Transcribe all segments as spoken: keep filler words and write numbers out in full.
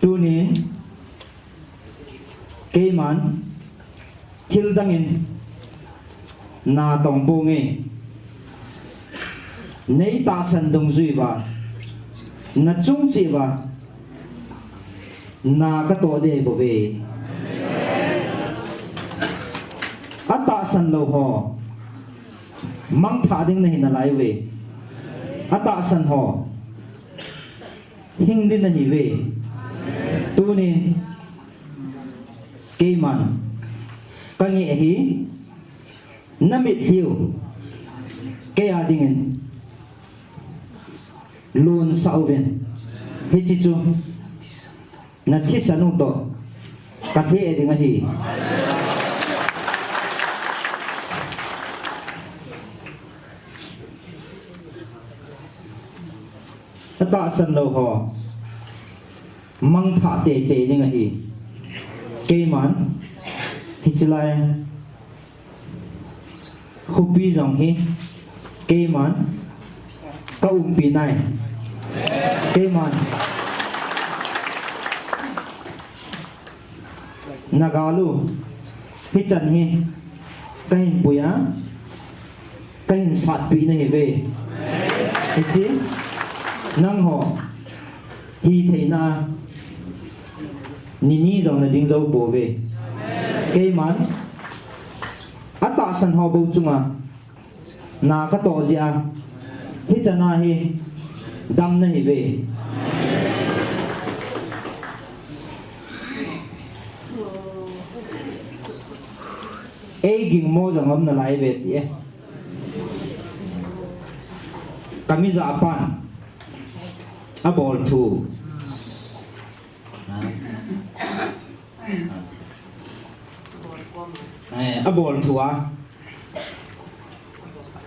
Tunin keiman thil dangin na tong ponge, nei tahsan dungjui uva, na chung cheh uva na katoh ding bou ve. Atahsan lou ho mangthah ding nahi nalai uve. Atahsan ho hing ding nahi uve. Tunin keiman kangeh hi, na mitlhi u kei a dingin lonsah uvin. Hiche chu na thisan u toh kalheh ding ahi. Atahsan lou ho mangthah teitei ding ahi. Keiman hiche lai khopi jong hi keiman ka umpi nai. Keiman na gal u hichan hi kahin pui a, kahin satpi nahi uve. Hiche nangho hitheina nini jong nading jou pouve. Keiman atahsan ho bou chunga na katoh jeh a, hichan a hi dam nahi uve. Ei gingmo jong um nalai uve ti e. Ka mijah pan abol thu. Eh, abol thu a.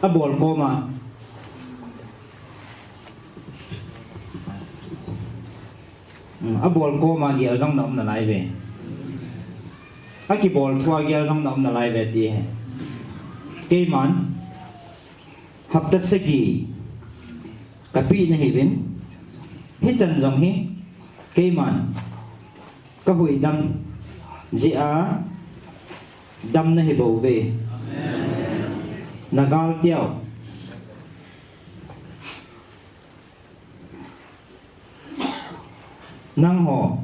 Abol kom a. Hmm, abol kom a gel jong na um nalai uve. Akibol thu a gel jong na um nalai uve ti e. Keiman hapta sagi kapeh nahi uvin. Hichan jong hi keiman kahuhdoh dam jeh a dam nahi bouve. Na gal teu. Nangho,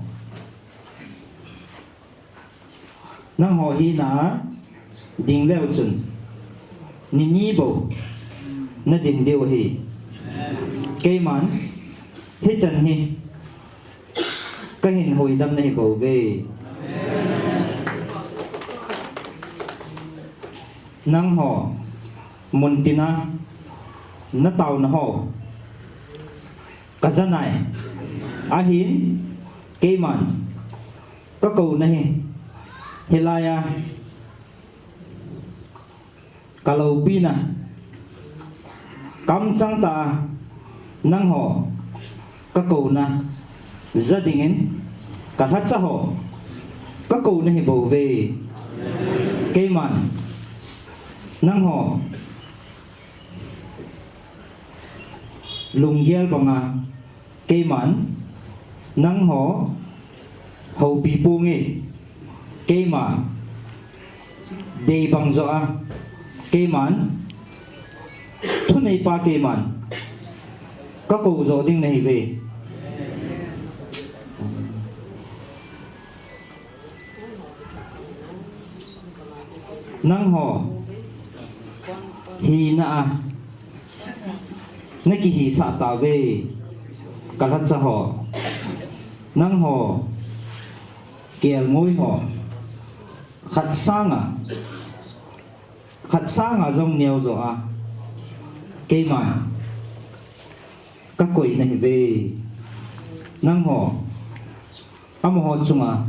nangho hina a ding leu chun, nini bou nadin diu ahi. Keiman hichan hi kahin huhdoh dam nahi bouve. Nangho muntina nataona ho kajanai. Ahin keiman kakouna hi, hilai a kaloupina kamchang tah a nangho kakouna ja dingin kalhacha ho kakouna hi bouve. Keiman nangho lunggel banga keiman nangho houpi ponge. Keima dei bang joh a keiman thuneipa keiman kakou joh ding nahiuve. Nangho hina a nakihisah tauve, kalhacha ho. Nangho kelngoi ho khat sanga, khat sanga jong neo joh a keiman kakoi nahiuve. Nangho amaho chunga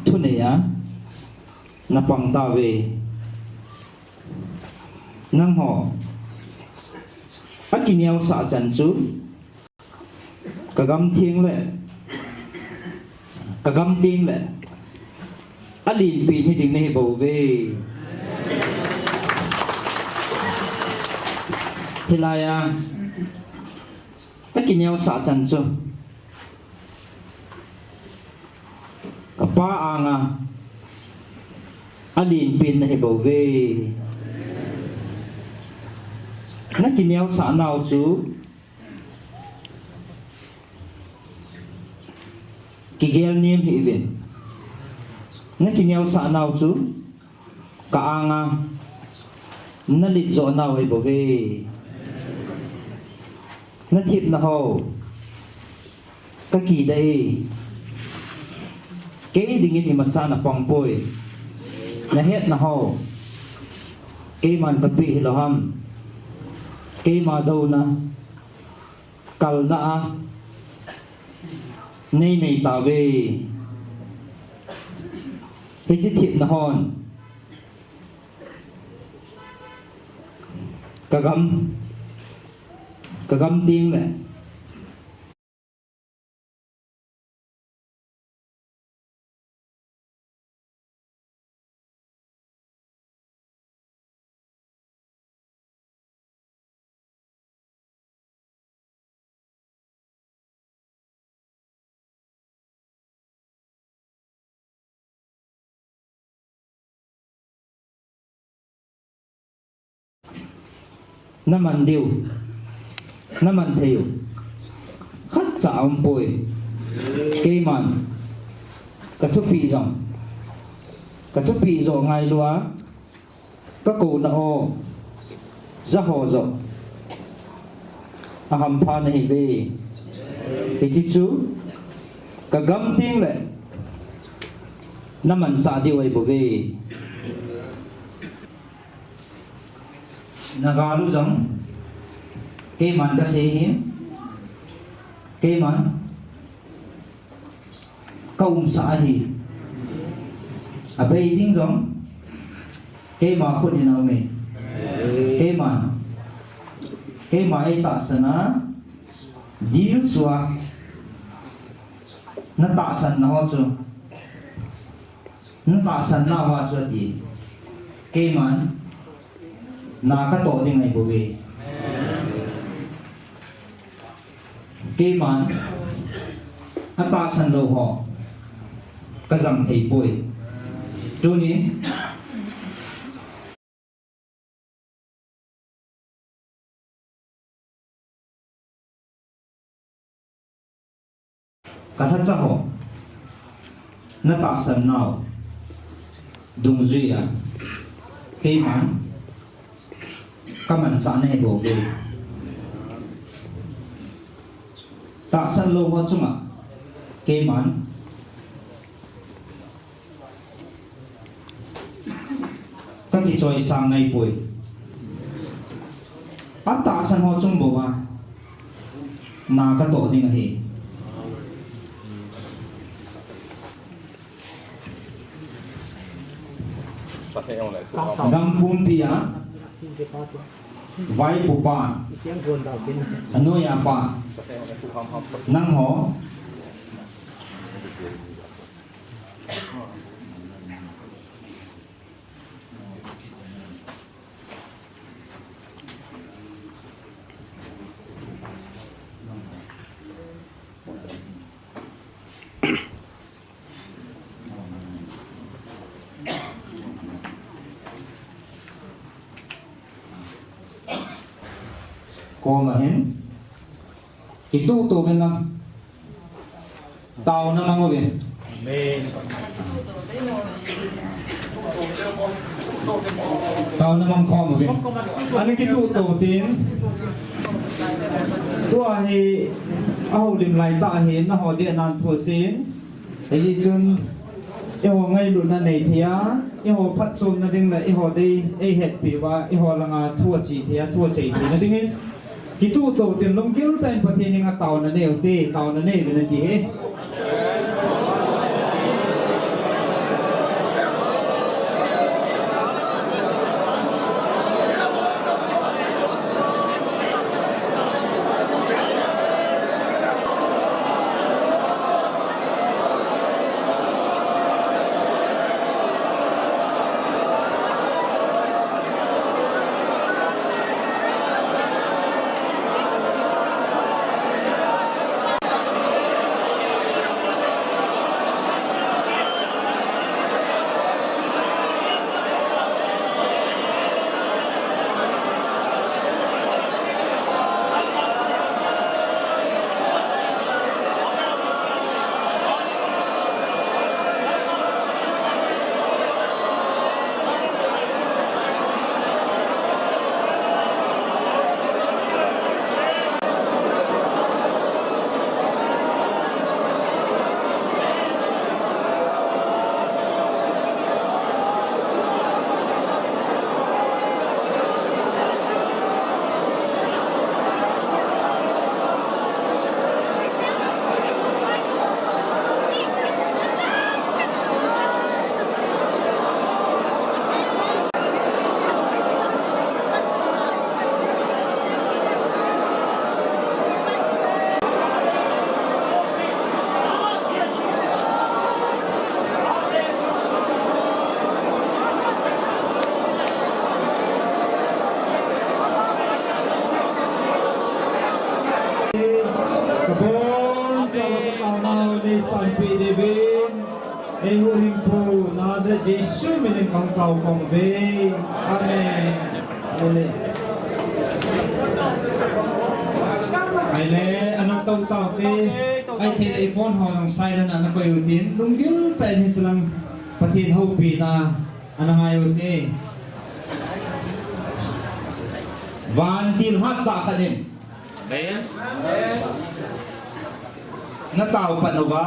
thunei a napang tauve. Nangho akineosah chan chu kagamtheng le kagamteng le alenpen hiding nahi bouve. Hilai a akineosah chan chu Pa anga alen pen nahi bouve. Nakineosah nau chu kigel nem hih uvin. Nakineosah nau chu ka anga nalet joh nau ahi bouve. Nathepna ho kakidah e. Kei dingin imacha napang poi. Nahetna ho keiman kapeh hilou ham. Keima douna kalna a nei nei tauve. Hiche thepna hon ka gam, ka gam teng le Naman diu, naman thei u khatcha aumpoi. Keiman ka thupeh jong, ka thupeh joh ngailua, ka kouna o jaho joh ahampha nahiuve. Hiche chu ka gam teng le namanchah diu ahi bouve. Nagal u jong keiman kasei ahi, keiman kaumsah ahi. Abei ding jong keima khut in aume. Keiman, keima eitahsan a dilsu a natahsan nau ho chu, natahsan nau ho chu ati. Keiman na katoh ding ahi bouve. Keiman atahsan lou ho kajang thei poi. Tuni kalhacha ho natahsan nau dungjuia keiman kamanchah nahi bouve. Tahsan lou ho chunga keiman kakichoisang ngai poi. Atahsan ho chung bou a na katoh ding ahi. Gam pumpi a vaipopa, anoiya pa, nangho Koma hin kituh tuh uvin lang. Taona mang uvin. Taona mang khom uvin. Ana kituh tuh tin. Tua hi ahoulim lai tah ahi, nangho ding nan thu ahin. Hichun eiho ngailutna nei thei a, eiho phatchomna ding le eiho dei eihetpi uva, eiho langa thu ache thei a, thu asei theina dingin. Kituh tuh tin lunggil tah in Pathen henga taona nei ute, taona nei uvin ati e. Jesu min in kahung tao khom uve. Amen. Amen. Ahile, ana tao tao te. Ahithei le i phone ho jong silent a ana koi utin. Lunggil tah in hiche lang Pathen houpina ana ngai ute. Vantil hat tah khat in. Amen. Na tao pan uva.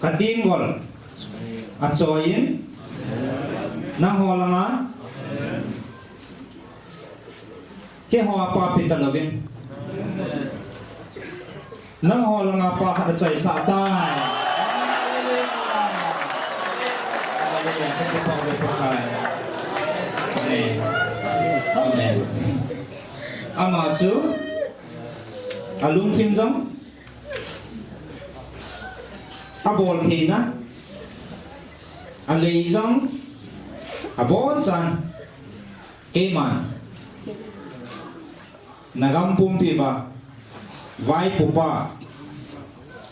Ka tenggol a choi in. Nangho langa. Keiho a pa pe talouvin. Nangho langa pa khat achaisah tai. Hallelujah. Hallelujah. Ka kipah uve Pakai. Amen. Amen. Ama chu alungthim jong, abol theina, alei jong, abonchan, keiman nagam pumpi uva vaipopa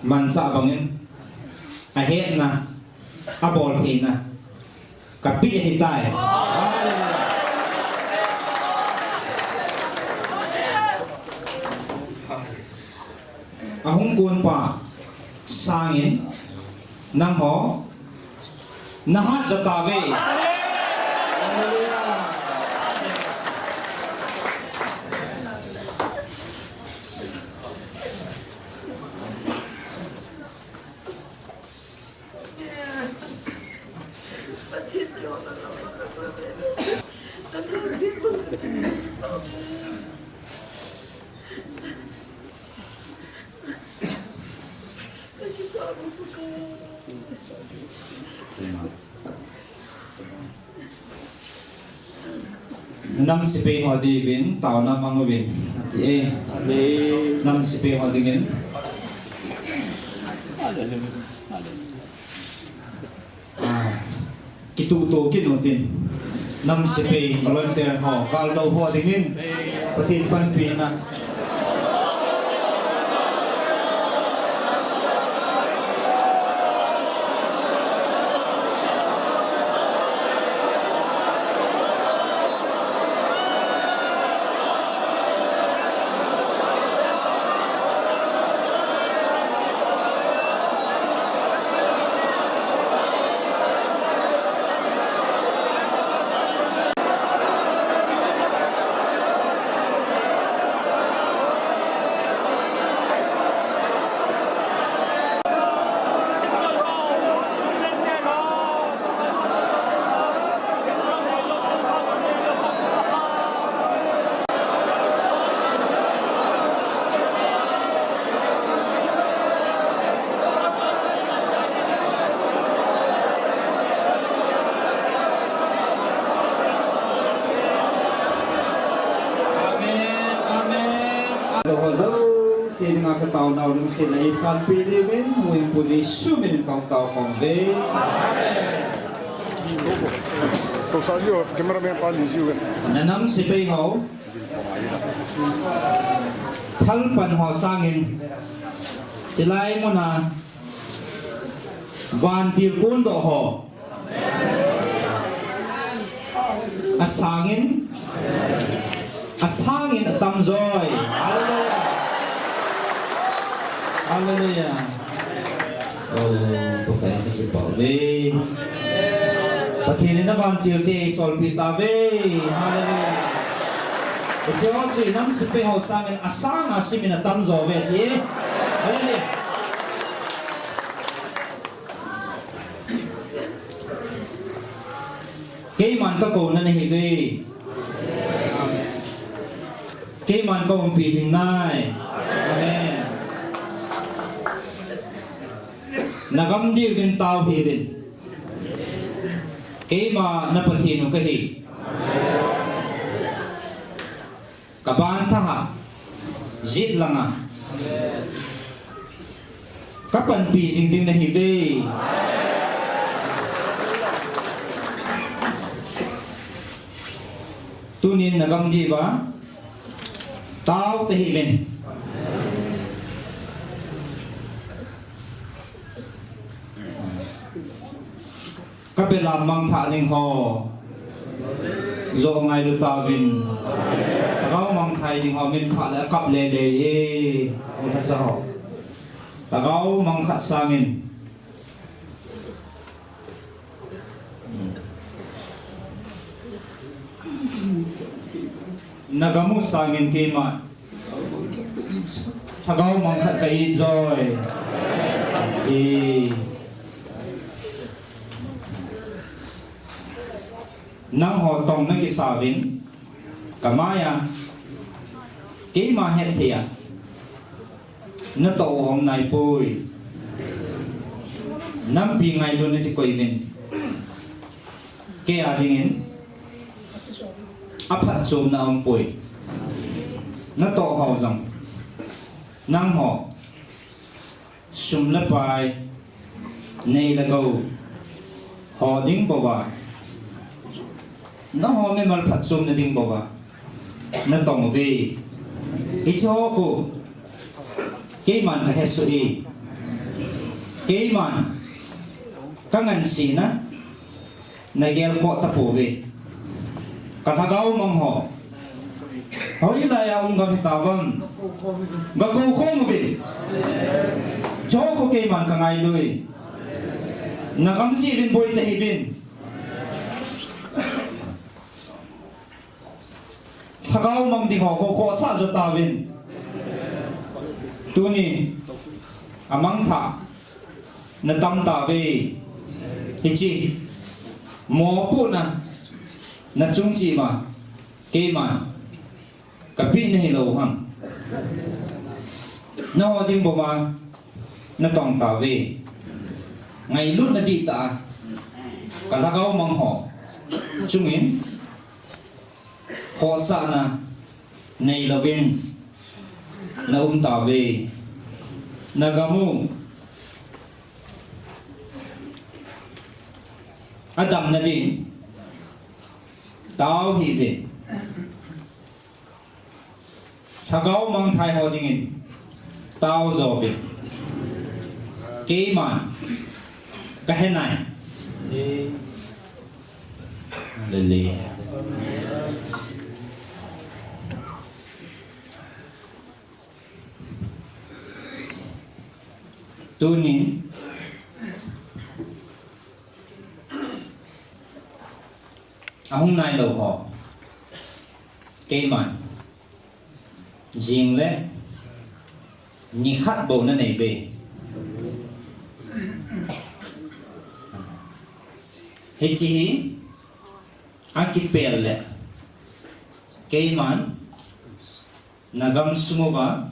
manchah bangin ahetna, abol theina kapeh ahitai. Ahung gonpa sangin nangho nahat jo tauve. Nam sepai ho diuvin taona mang uvin, ati e. Amen. Nam sepai ho dingin. Hallelujah. Hallelujah. Ah, kituh to kit utin. Nam sepai volunteer ho, gal do ho dingin. Pathen panpina. Amen, amen. Ado ho jouse dinga ka taonau lungset le eisanpeh diuvin, Huhhingpu Jesu min in kahung tao khom uve. Amen. Tosa ji ho, cameraman pa li ji uve. Nanam sepai ho. Thalpan ho sangin. Chilai muna. Vantil kondoh ho. Asangin, asangin atamjo e. Hallelujah. Hallelujah. Oh, Pakai, ka kipah uve. Pathen in na vantil te eisolpeh tauve. Hallelujah. Hiche ho chu nam sepai ho sangin asanga simin atamjo uve ti. Hallelujah. Keiman ka kouna nahiuve. Keiman ka umpi jing nai. Amen. Nagam diuvin tao hih uvin. Keima na Pathen u kahi. Ka ban thah a, jet langa ka panpi jing ding nahiuve. Tunin nagam diuva tao tahih uvin. Kabelam mangthah ding ho. Jo ngailu tauvin. Lhagao mangthah ding ho, min pha le kap lele e. Oi, hacha ho. Lhagao mangkhat sangin. Nagamu sangin keima. Lhagao mangkhat ka it joi. E. Nangho tong na kisauvin. Kamaiya. Keima hetthei a. Natoh u um naipoi. Nampi ngailutna kikoi uvin. Kei a dingin. Aphatchomna aumpoi. Natoh ho jong. Nangho. Sum le pai. Nei le gou. Ho ding bouva. Nangho mimal phatchomna ding bouva. Natong uve. Hiche ho khu. Keiman kahesoh e. Keiman. Kangansena. Nagelkhoh tapouve. Ka lhagao mang ho. Hoilai a um gam hitauvem. Gakou khom uve. Hiche ho khu keiman kangailu e. Nagam jeh uvin boi tahih uvin. Lhagao mang ding ho, ho, ho khohsah jo tauvin. Tuni, amangthah, natam tauve. Hiche, mopohna, nachung cheh uva, keiman, kapeh nahilou ham. Nangho ding bouva, natong tauve. Ngailutna dihtah a, ka lhagao mang ho chungin, khohsahna neilouvin naum tauve. Nagam u adamna din tao hih uvin. Lhagao mangthah ho dingin tao jo uvin. Keiman kahe nai. Hallelujah. Tunin ahung nailou ho. Keiman. Jing le. Nikhat bou nanei uve. Hiche hi. Akipel le. Keiman. Nagam sung uva.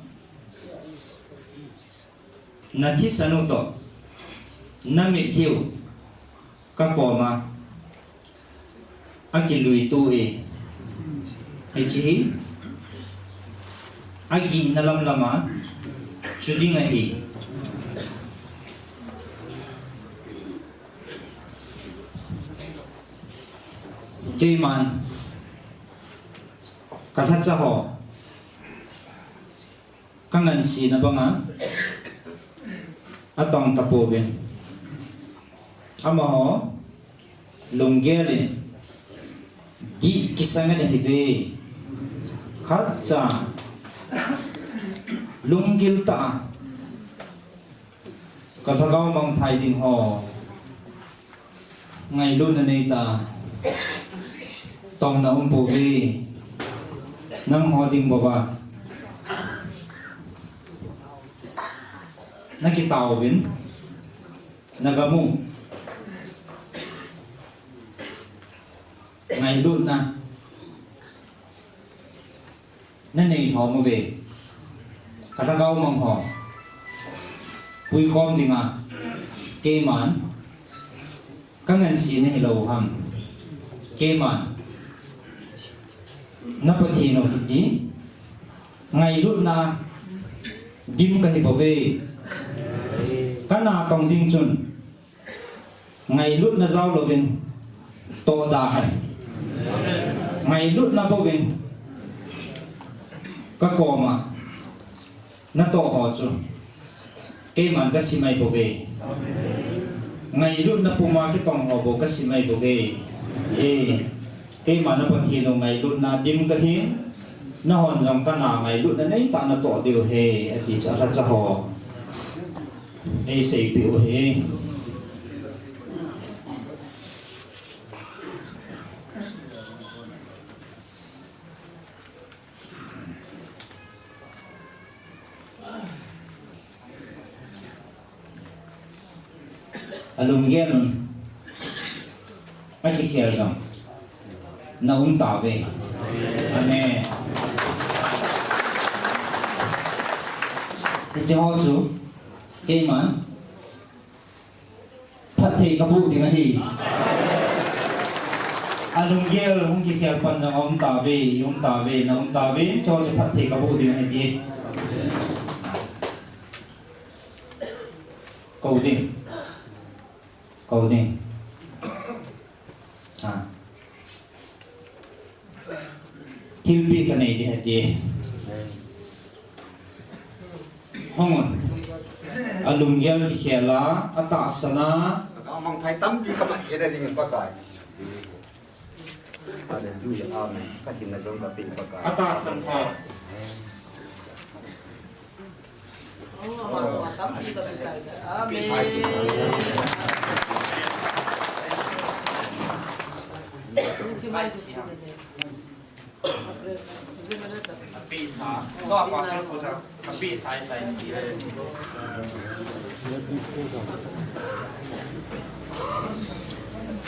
Nathisan u toh. Namitlhi u. Kakoma. Akiluitu e. Hiche hi. Agihna lamlam a. Chu ding ahi. Keiman. Ka lhacha ho. Kangansena banga atong tapouvin. Amaho lunggel in dih kisang in ahiuve. Khatcha lunggil tah a Ka lhagao mangthah ding ho. Ngailutna neitah. Tongna umpouve. Nangho ding bouva. Nakitao uvin. Nagamu. Ngailutna. Nanei lhom uve. Ka lhagao mang ho. Puikhom dinga. Keiman. Kangansena hilou ham. Keiman. Na Pathen u kiti. Ngailutna. Dim kahi bouve. Kana tong ding chun. Ngailutna jao louvin, toh da hen. Ngailutna bouvin, ka koma, natoh ho chu, keiman kasimai bouve. Ngailutna puma kitong ho bou kasim ahi bouve. E, keima na Pathen u ngailutna dim kahi. Nahon jong kana ngailutna neitah natoh diu ahi, ati chu alhacha ho eiseipeh u ahi. Alunggel un akikhel jong naum tauve. Amen. Hiche ho chu keiman phatthei kaboh ding ahi. Alunggel hung kikhel pan jong aum tauve, aum tauve, naum tauve, hiche ho chu phatthei kaboh ding ahi ti. Kou ding. Kou ding. Ha. Thilpeh kanei ding ahi ti. Hung un. Alunggel kikhel a, atahsan a. Kamang thai tampi kamat thei ding Pakai. Hallelujah. Amen. Katina jong kapeh Pakai. Atahsan ho. Amen.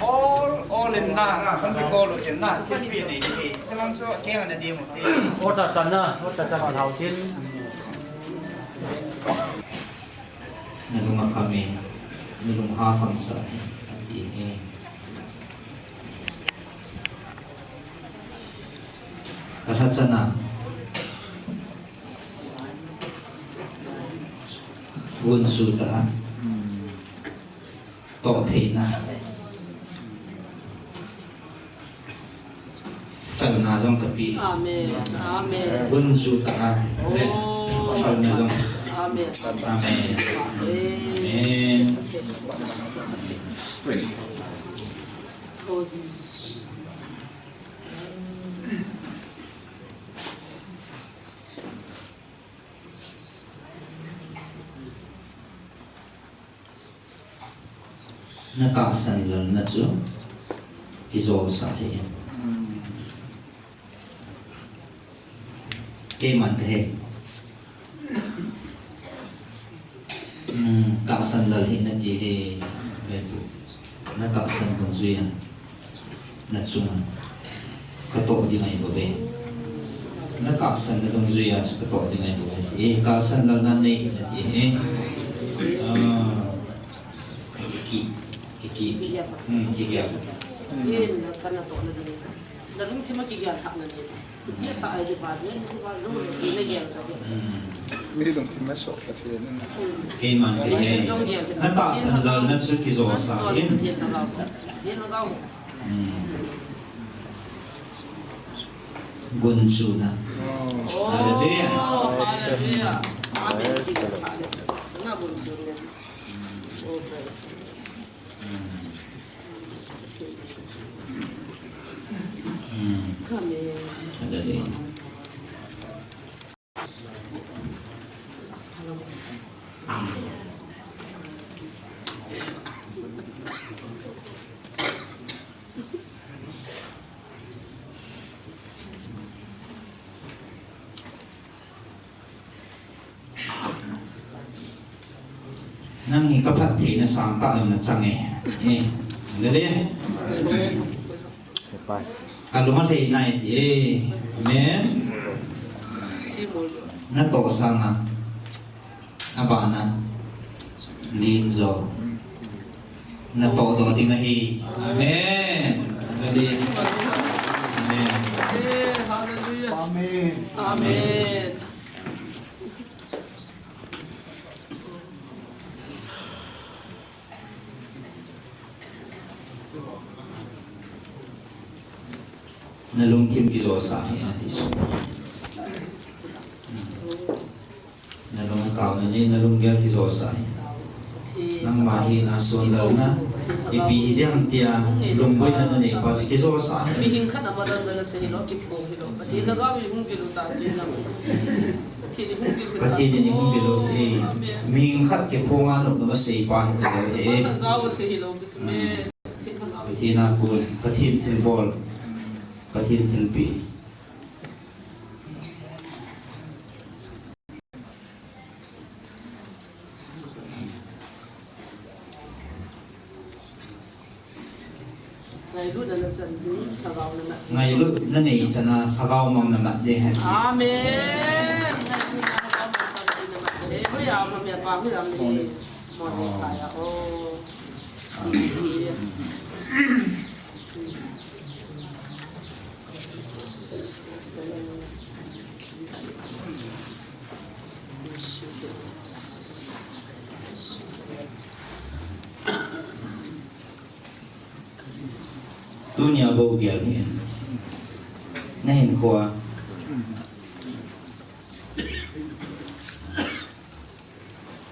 All, all in na, kan ti ko lo chin na, thilpeh nei ti. Chalang chu keng na di mo ti. Ota chan na, ota chan hau tin. Nalung a kham e, nalung ha kham sah e, ati e. Kalhacha na. Gunchu tah a. Toh theina. Felna jong kapeh. Amen. Amen. Gunchu tah a. Amen. Felna jong. Amen. Amen. Amen. Praise. Oh, Jesus. Na tahsan lalna chu kijosah hih in. Keiman kahe. Hmm, tahsan lal hih in nati hi. Na tahsan dungjuia na chunga katoh ding ahi bouve. Na tahsan na dungjuia chu katoh ding ahi bouve. E, tahsan lalna nei nati hi. Ah, ki, ki, ki, ki. Hmm, ki, ki. Na lungthim a kigel thah na nei. Hiche tah a hi pa ni, pa jong le, na gel jong le. Hmm. Mi lungthim a soh Pathen in. Keiman kahe. Na tahsan lalna chu kijosah hih in. Hmm. Gunchuna. Oh. Hallelujah. Oh, hallelujah. Amen. Na gunchuna. Oh, praise the Lord. Hmm. Hmm. Amen. Hallelujah. Nang hi kaphattheina sangtah jong nachang e. Ni. Hallelujah. Kalung alhai nai ti e. Amen. Natoh sanga. Abana. Len jo. Natoh doh ding ahi. Amen. Hallelujah. Amen. Amen. Amen. Na lungthim kijosah hih in nati chu. Na lung atao na ni, na lunggel kijosah hih in. Nang Ama hi na sun lal na, ipi hi diam tia, lungboina na nei pa chu kijo sa. Mihing khat ama dan na sei lo, kiphong hi lo. Pathen na ga mi hung kilu ta chin na. Pathen ni hung kilu ta. Pathen ni hung kilu, eh. Amen. Mihing khat kiphong a nop na ma sei pa hi ta lo, eh. Pathen na ga ma sei hi lo, kichu me. Pathen na ga ma sei hi lo. Pathen na kun, Pathen thilbol, Pathen thilpi. Ngailut na na chan ding, lhagao na na chan. Ngailut na nei chan a, lhagao mang na mat ding hen. Amen. Ngailut na lhagao mang na mat ding. Hui am, hui am, hui am. Mo ni kaya. Oh. Amen. Tunia bou gel hi. Na hinkho a.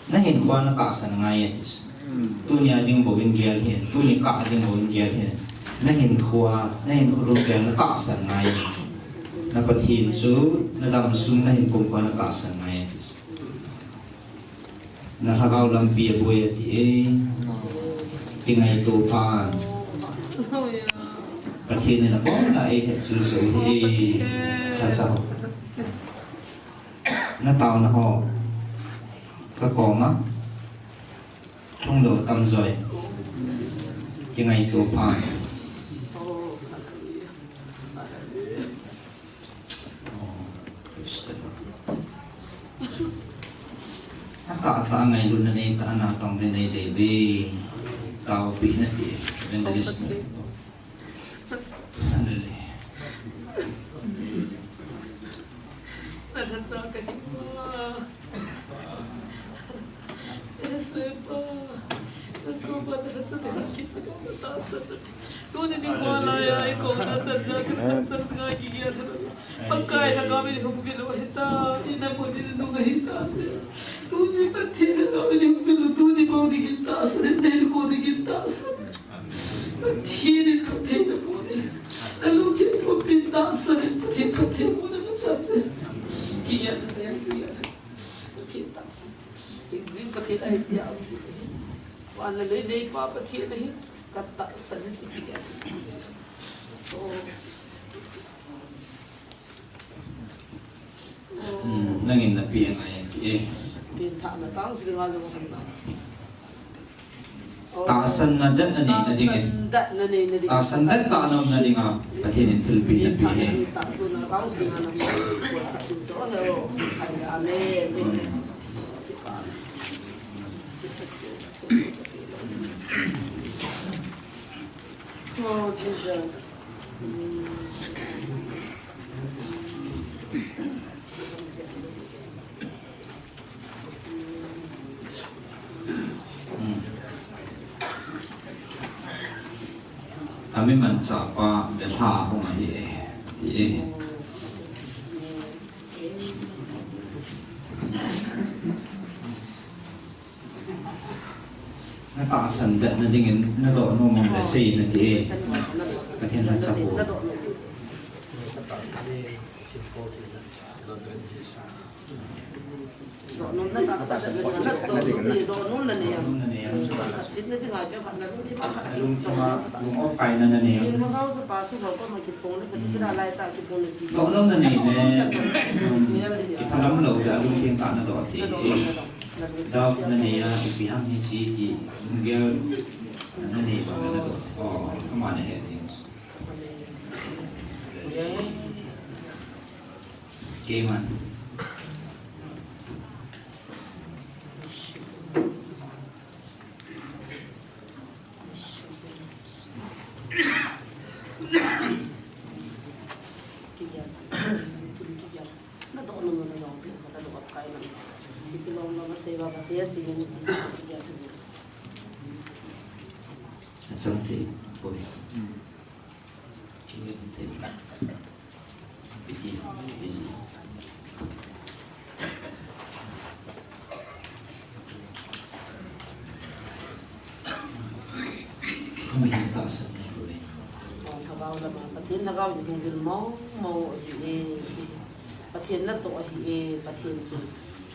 Na hinkho a na tahsan ngai ati. Tunia ding bou in gel hi. Tuni kah ding bou in gel hi. Na hinkho a, na hinkho lung gel na tahsan ngai. Na Pathen chu, na dam sung na hinkho a na tahsan ngai ati. Na lhagao lampi a boi ati e. Kingaito phan. Pathen in abon a eihetchet so hi. Tha chau. Na taona ho. Ka koma. Thung lo tam joi. Kingaito phan. Ata, ata ngailutna nei ta, ana tong le nei dei ve. Taopi na ti, evangelist. Hallelujah. Tuni nikho laiya, i kona chan ja, thil khat chan ngai kigel. Pakai lhagao in hung bil u hita, ina mun in nung hita se. Tuni Pathen lhagao in hung bil u, tuni bou dingin tahsan, nei kho dingin tahsan. Pathen in Pathen na bou ni. Na lungthim pumpi tahsan in Pathen, Pathen bou na na chan. Kigel, kigel. Pathen tahsan. Jing Pathen ahi tia. Van le lei nei pa Pathen ahi. Ka tahsan in kigel. Oh. Hmm, nangin na pi angai e. Pi tha na tang si nga lo san na. Oh. Tahsan na dat na nei na ding e. Tahsan dat na nei na ding. Tahsan dat ta nom na ding a. Pathen in thilpi na pi e. Ta tu na tang si nga na. Chu he o. Amen. Hmm. Oh, Jesus. Kami manchah pa belha hung ahi e, ti e. Na tahsan dat na dingin na doh nom le sei na ti e. Pathen na chapo. Doh nom na tahsan dat na dingin na doh nom na nei. Doh nom na nei. Chin na ti ngai pe khat na lungthim a khat. Lungthim a, lung-op kai na na nei. Kin na gao sa pa su ba ko ma ki phone na ki da lai ta ki phone na ki. Doh nom na nei ne. Iphalam lo ja lungthim ta na doh ti. Doh na nei a, ipi ham hi chi ti, ngel na nei bang na doh. Oh, ama na he ding. Keiman. Na doh nom na jong si, ka doh kai na. Ipi long long sei ba ka te si ni. Achang thei, poi. Ki thei. Piti, piti. Pathen Lhagao in hung vil mong mong ahi e. Pathen natoh ahi e, Pathen chu.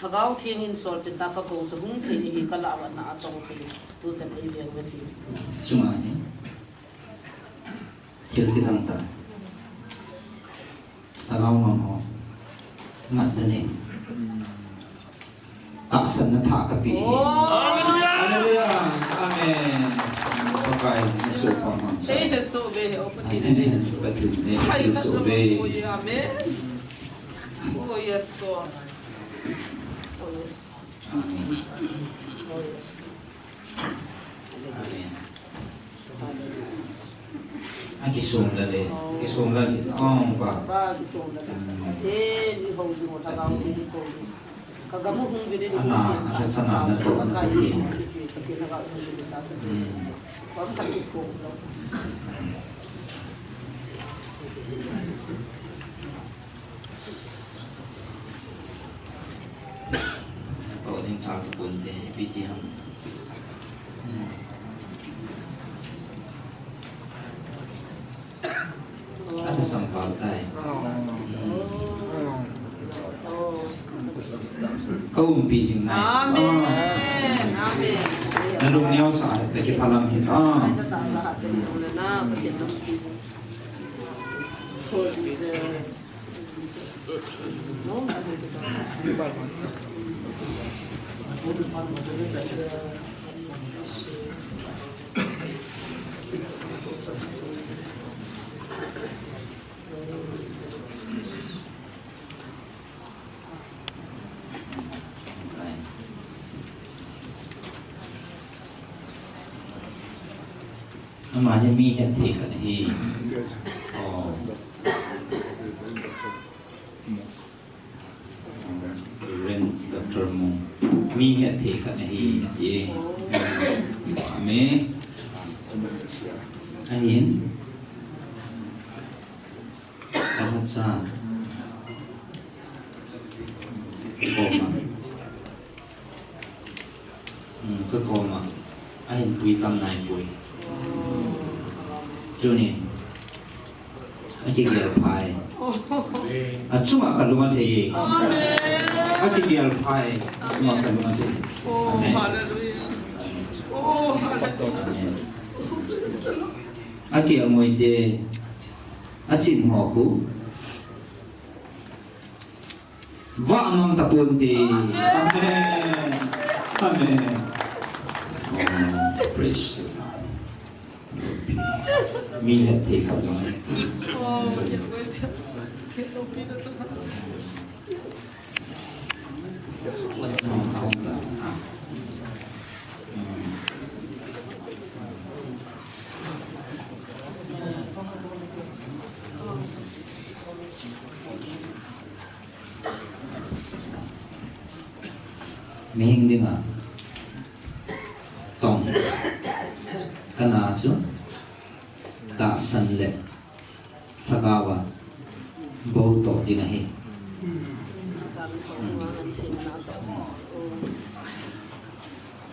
Lhagao Theng in solpeh ta, ka gong chu hung thei ahi, ka lah uva na atong thei. Tuchan ei veng uve ti. Chunga hi. Thil kidang tah. Lhagao ngam ho. Ngat dan in. Tahsanna thah kapeh hi. Oh. Hallelujah. Hallelujah. Amen. Pakai, na soh pha man sa. Ei, na soh ve, oh, Pathen, na soh. Amen. Pathen, na soh ve. Amen. Oh, yes, God. Oh, yes. Amen. Oh, yes. Amen. Akisong lale, akisong lale. Oh, pa. Pa, kisong lale. Hmm. Eh, ni ho jing ho, Lhagao Theng in ko. Ka gam u hung ve le ni. Ana, ana sana na to. Ka kai ni, ka kai ni, ka kai ni, ka kai ni. Hmm. Ko ka ki ko. Ko ding chang tu kun te, ipi ti ham. Hmm. Ata sampal tai. Ka umpi jing nai. Amen. Amen. Na lung neo sa ta kiphalam hi ta. Ama hi mi hetthei khat ahi. Oh. Reverend Doctor Mung. Mi hetthei khat ahi, ati e. Amen. Ahin. Ka hacha. Koma. Hmm, ka koma. Ahin pui tam nai pui. Tuni. Akigel phai. Achunga kalung athei. Amen. Akigel phai. Achunga kalung athei. Oh, amen. Hallelujah. Oh, hallelujah. Amen. Aki angoi te. Achin ho khu. Vah mang tapon te. Amen. Amen. Oh, praise the Lord. Mi hetthei khat jong. Mihing dinga tong kana chu tahsan le Lhagao a bou toh ding ahi.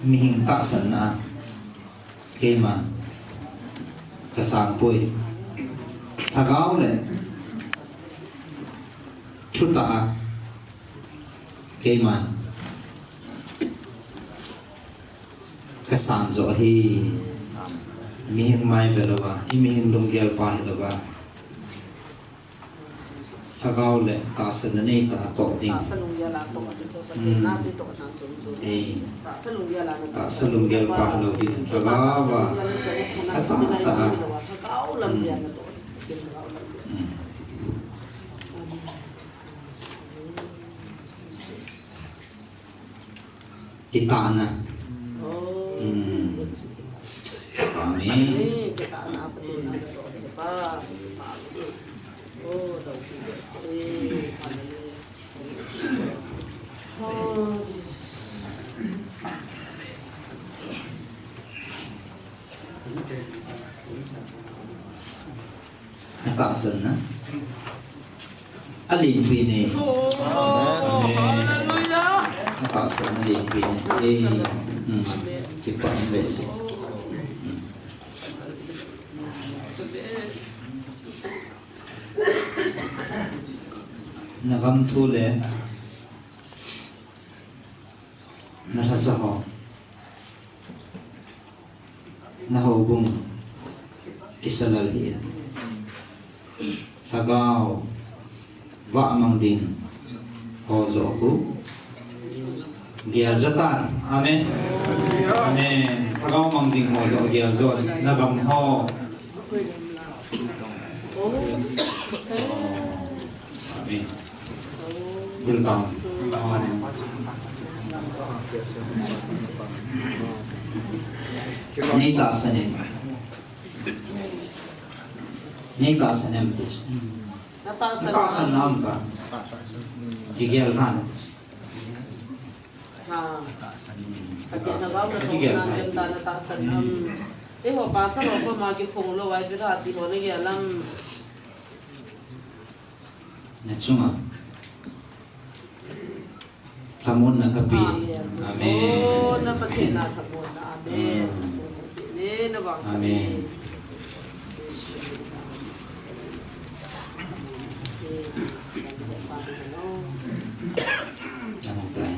Mihing tahsanna a keima kasang poi. Lhagao le thutah a keima kasang jo ahi. Mihing mai ve louva, i mihing lunggel pa hi louva. Lhagao le tahsanna neitah a toh ding. Tahsa lunggel a toh ding. Hmm. Ei. Tahsa lunggel pa lou ding. Lhagao va. Tahsa lunggel a toh ding. Hmm. Kitahna. Hmm. Amen. Atahsanna. Alenpen e. Amen. Atahsanna alenpen e. Eh, hmm. Kipah in behseh. Hmm. Na gam thu le na lhacha ho, na houbung kisa lal hih in. Lhagao vah mang ding ho joh khu gel jo tan. Amen. Amen. Lhagao mang ding ho joh gel jo. Na gam ho. Amen. Gel tan. Nei tahsan em? Nei tahsan em ti. Na tahsan. Na tahsan nam ka. Kigel khan. Ha. Ati na gam na thong na dem ta na tahsan nam. Eiho pastor ho koma kikhong lou ai pi ra ti ho na gel lam. Na chunga lhamonna kapeh. Amen. Amen. Oh, na Pathen a lhamonna. Amen. Mm. Amen. Na vang. Amen. Amen. Amen.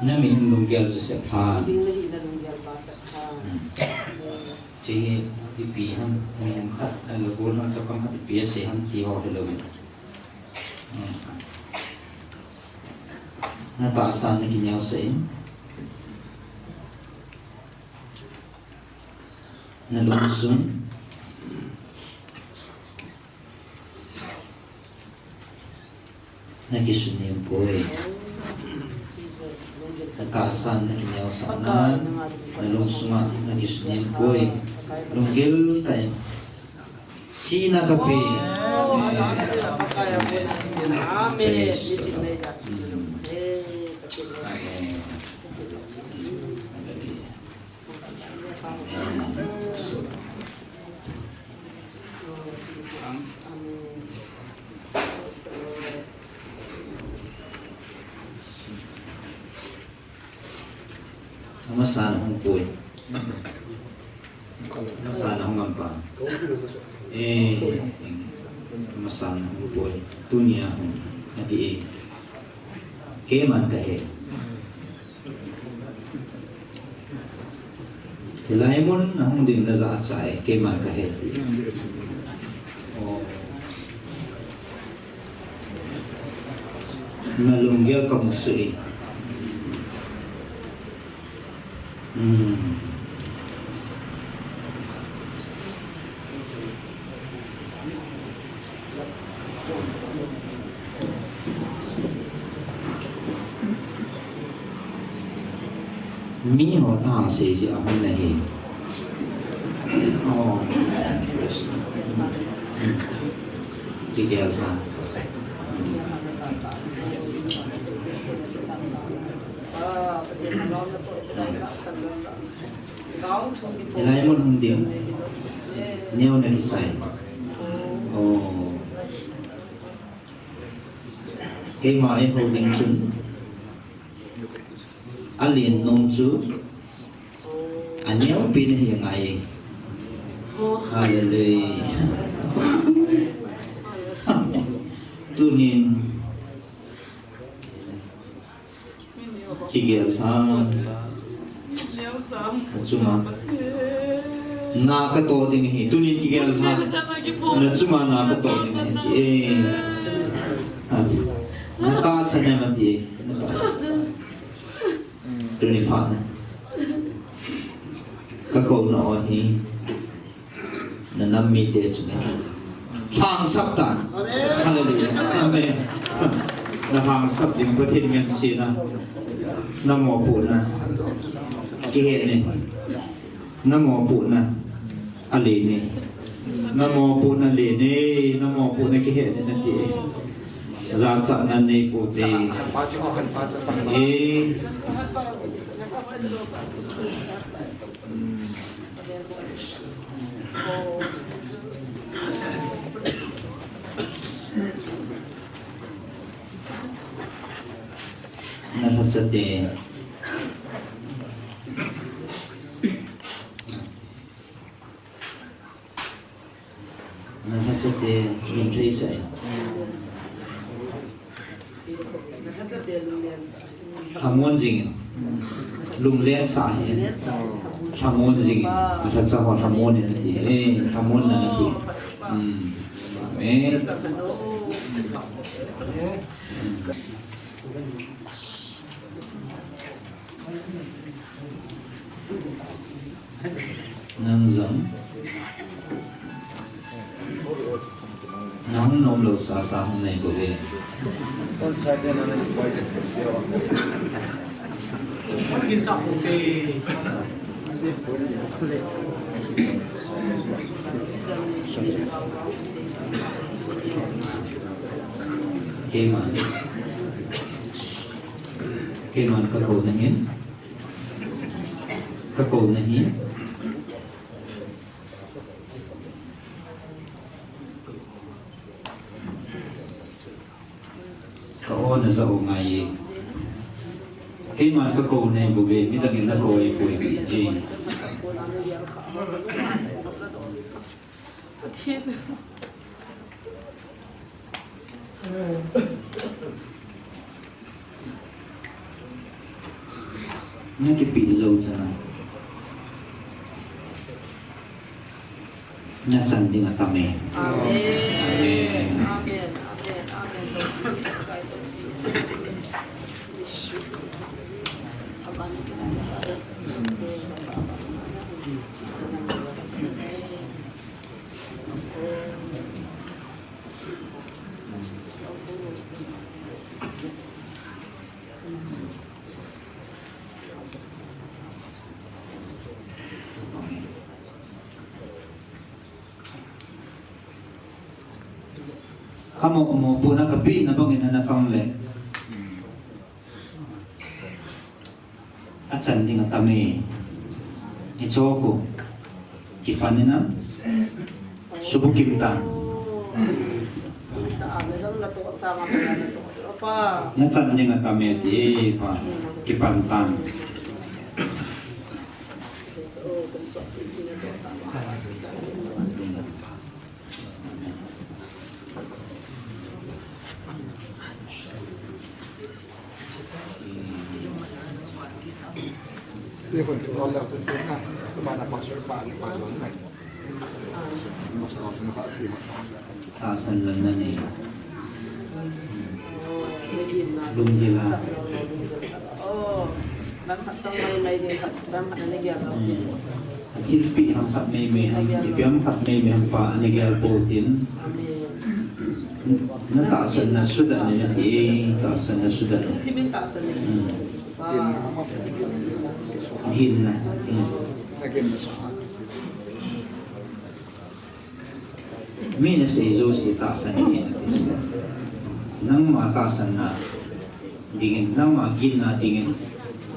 Na mihing lunggel chu sep pha. Ding na hi na lunggel pa sep pha. Hmm. Chi ipi ham, mihing khat, a, lubol ham, chapang khat ipi asei ham ti ho hilou in. Hmm. Na tahsan na kineosah in. Na lungsung. Na kisunem poi. Na tahsan na kineosahna, na lungsunga na kisunem poi. Lunggel tah in. Chihna kapeh. Amen. Praise the Lord. Amen. Amasa na hung poi. Amasa na hung am pa. Eh, amasa na hung poi. Tunia hung. Ati e. Keiman kahe. Hilai mun a hung ding na jachat e, keiman kahe ti. Oh. Na lunggel kamu suh e. Hmm. Mi hon asei jeh a hung nahi. Oh. Kigel ha. Hilai mun hung ding. Neo na kisai. Oh. Keima eiho ding chun alen nom chu aneo pen ahi ngai. Hallelujah. Tunin kigel ha. Achunga na katoh ding ahi. Tunin kigel ha. Nachunga na katoh ding ahi. Eh. Na tahsan em ati e. Na tahsan. Tuni phat na. Kakouna u hi. Na nam mite chunga lhangsap tan. Hallelujah. Amen. Na lhangsap ding Pathen ngen sina. Na mopohna kihe ne. Na mopohna ale ne. Na mopohna le ne. Na mopohna kihe ne nati. Jachatna nei poute. Eh. Na lhacha te. Te, min thei sa e. Hamun jing in. Lunglen sa hi. Hamun jing in. Atha cha ho hamun in ti. Eh, hamun na ti. Hmm. Amen. Nang jong. Nang nom lou sasa hung nei bou ve. Keima. Keiman ka kou na hin. Ka kou na hin. Ka o na ja u ngai e. Keiman ka kou na hin bou ve, midang in na kou e poi e. Na kipe jou chan a. Na chan ding atam e. Amen. Amen. Amen. Amen. Amen. Ka mo, mopohna ka pehna bangin ana tong le. Achan ding atam e. Hiche ho kipan in a subukim tan. Na chan ding atam e ti pa. Kipan tan. Tahsan lou na nei. Lunggil a. Hmm. Athilpeh ham khat meimei ham, ipi ham khat meimei ham pa ana gel pou tin. Na tahsan na sudat in ati, tahsan na sudat in. Hmm. Hinna. Hmm. Mi nasei jouse tahsan in ati. Nangma tahsan na dingin, nangma ginna dingin,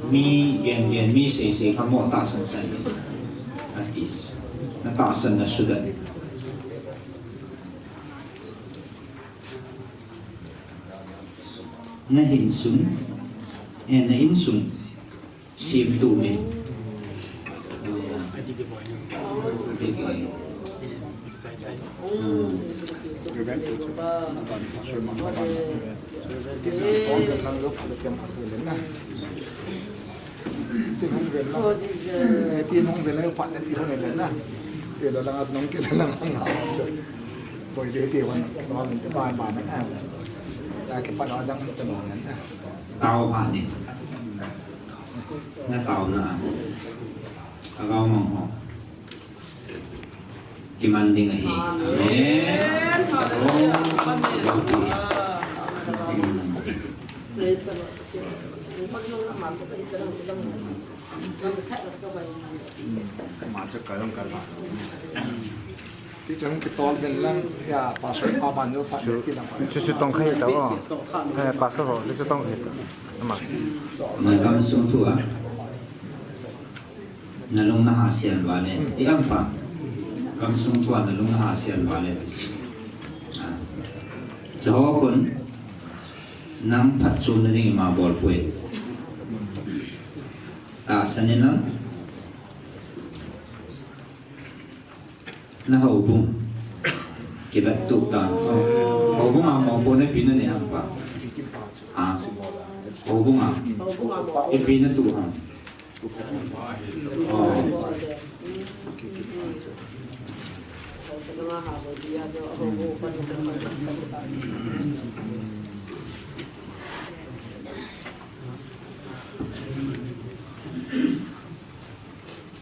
mi gengen, mi seisei kha mo tahsan san in ati. Na tahsan na sudat. Na insung, eh, na insung. Sim tu me. Tao pha ni. Na taona a, a gao mang ho. Kiman ding ahi. Amen. Amen. Hallelujah. Amen. Praise the Lord. Ti chang kitol ben lang, ya, pastor pa ban yo, pa chu, ti lang pa. Chu chu tong khai ta o. Eh, pastor ho, chu chu tong khai ta. Ama. Na gamsung thu a. Na lung na hasian vale. Ti am pa. Gamsung thu a na lung na hasian vale. Ah. Jehovah kun nang phatchomna ding ima bol poi. Tahsan in lang. Na houbung. Ivet tu ta. Houbung a mopo na ipi na nei ham pa? Ha? Houbung a. Ipi na tu ham? Oh.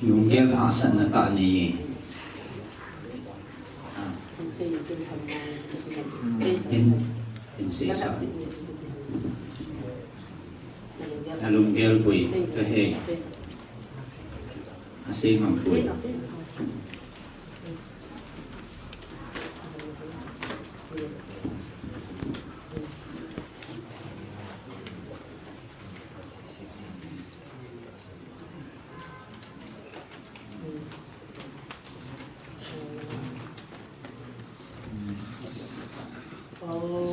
Lunggel hahsatna tah nei. In, in seisa. Na lunggel boi, ka he. Asei ngam boi.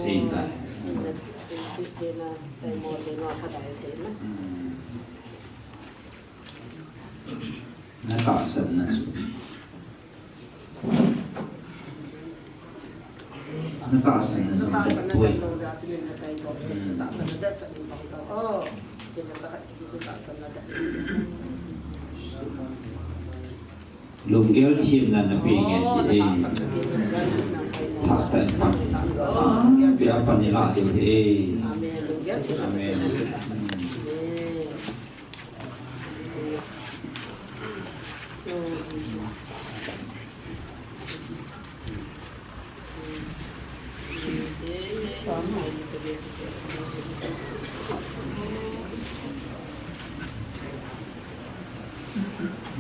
Sita. Na tahsanna chu. Na tahsanna chu. Na tahsanna chu. Lunggel themna na pe nge ti e. Thah tah in pan. Ah, pe a pan ni la ti e. Amen.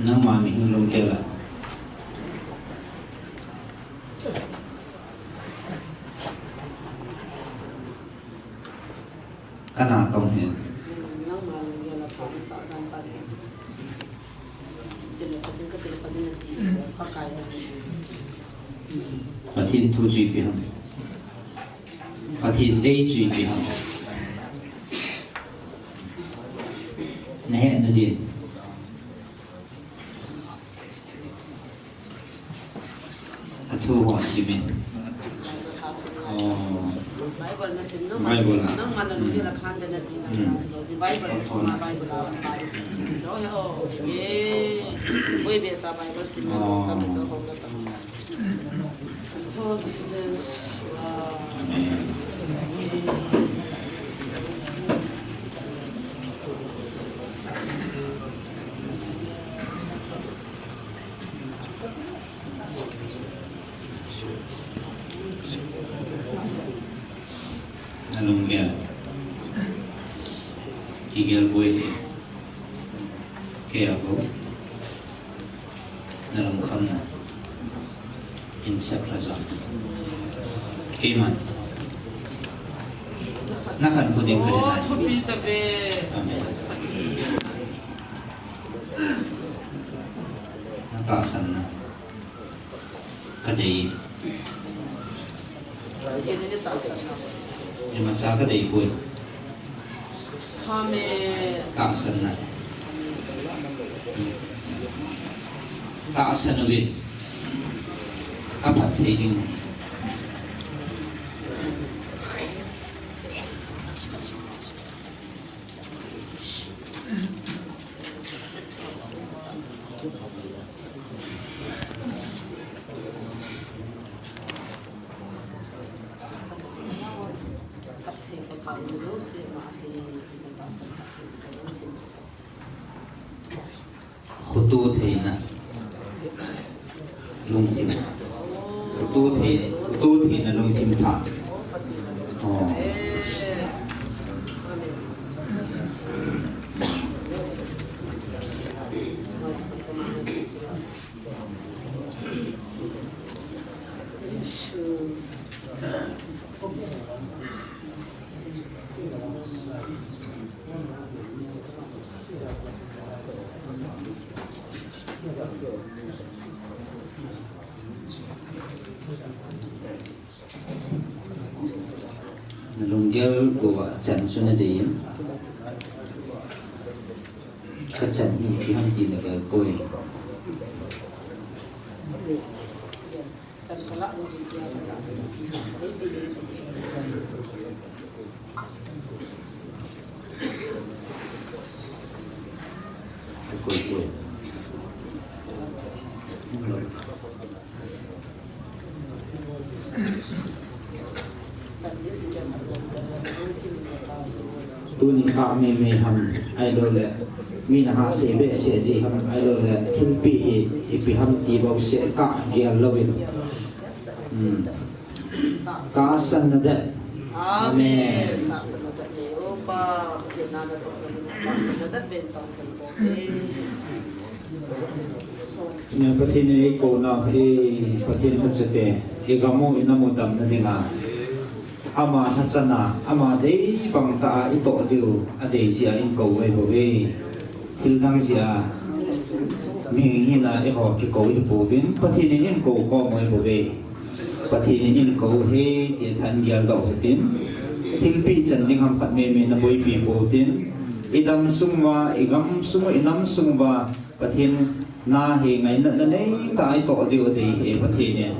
Nangma mihing lunggel a. Kana tong hi. Pathen thu chu ipi ham. Pathen dei chu ipi ham. Na hetna din. Athu ho sim in. Oh. Bible na sim no. Bible na. Nangma na lunggel a khan de na ti na. Hmm. Bible na sim a, Bible a. Eh. Oi, be sa Bible sim na. Oh. Kam sa ho ka ta. Oh, Jesus. Wow. Amen. Na lunggel. Kigel boi. Kei a bou. Na lungkham na. In sep la jong. Keiman. Na khankho ding ka hina. Amen. Na tahsanna. Ka dei. Imacha ka dei poi. Tahsanna. Tahsan uvin. Ka phat thei ding. Khutu theina. Lungthim. Khutu thei, khutu theina lungthim thah. Oh. Na lunggel bou a chan chu na dei in. Ka chan hi ipi ham ti na gel koi. Tuni kah mei mei ham, ahilou le, mi na ha se be se ji ham, ahilou le, thilpeh hi, ipi ham ti bou se kah gel louvin. Hmm. Tahsan nadet. Amen. Tahsan nadet. Pathen in eikou nau hi, Pathen lhacha te, igam u inam u damna dinga, ama lhachana, ama dei bang tah a itoh diu adei jeh a eikou u ahi bouve. Thil dang jeh a, mihing hina eiho kikou hi pouvin, Pathen in eikou khom u ahi bouve. Pathen in eikou u ahi, ti tha in geldoh u hitin. Thilpeh chan ding ham khat mei mei naboipi pou hitin. Idam sung uva, igam sung uva, inam sung uva, Pathen na hi ngaina nanei tah a itoh diu adei ahi Pathen in.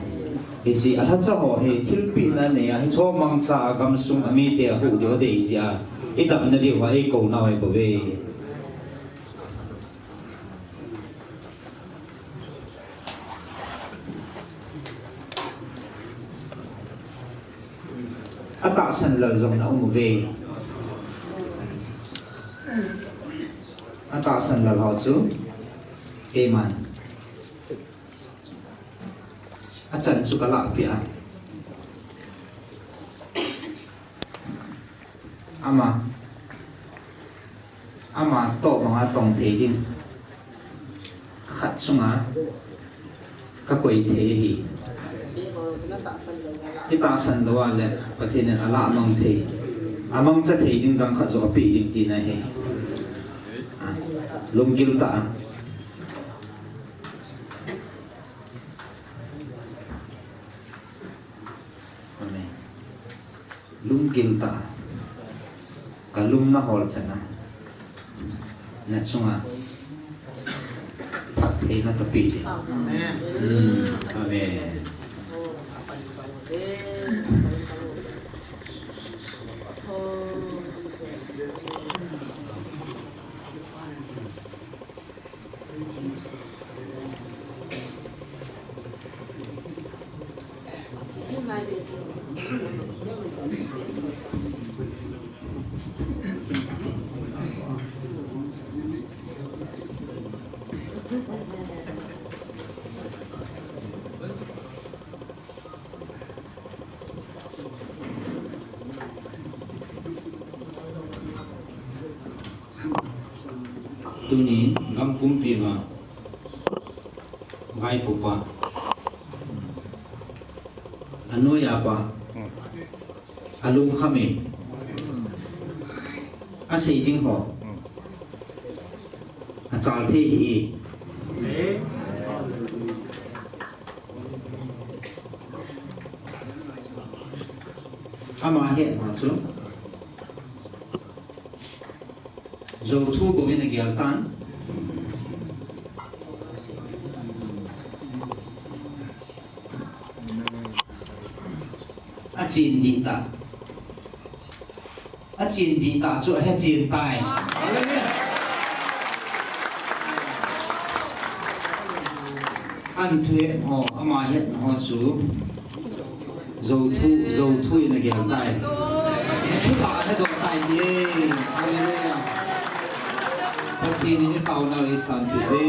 Hiche a lhacha ho hi thilpeh nanei a, hiche mangcha a gamsung a mite ahuh diu adei jeh a, idamna diu a eikou nau ahi bouve. Atahsan lal jong na um uve. Atahsan lal ho chu keiman achan chu kalah peh a. Ama, ama toh banga tong thei ding khat chunga kakoi thei ahi. Itahsan lou a le Pathen in alah mang thei, amangcha thei ding dang khat joh apeh ding tina ahi. Lunggil tah a. Amen. Lunggil tah a. Kalung nahol chan a. Nachunga phattheina tapeh ding. Amen. Hmm. Amen. Tuni gam pumpi ma vaipopa, anoiya pa, alungkham e, asei ding ho achal thei hih e. Ama hetna chu jou thu bou in agel tan. Achen dih tah. Achen dih tah chu ahe chen tai. Hallelujah. An thuhet ho, ama hetna ho chu jou thu, jou thu in agel tai. Thutah ahedoh tai ti e. Hallelujah. Pathen in itaonau eisanpeh uve.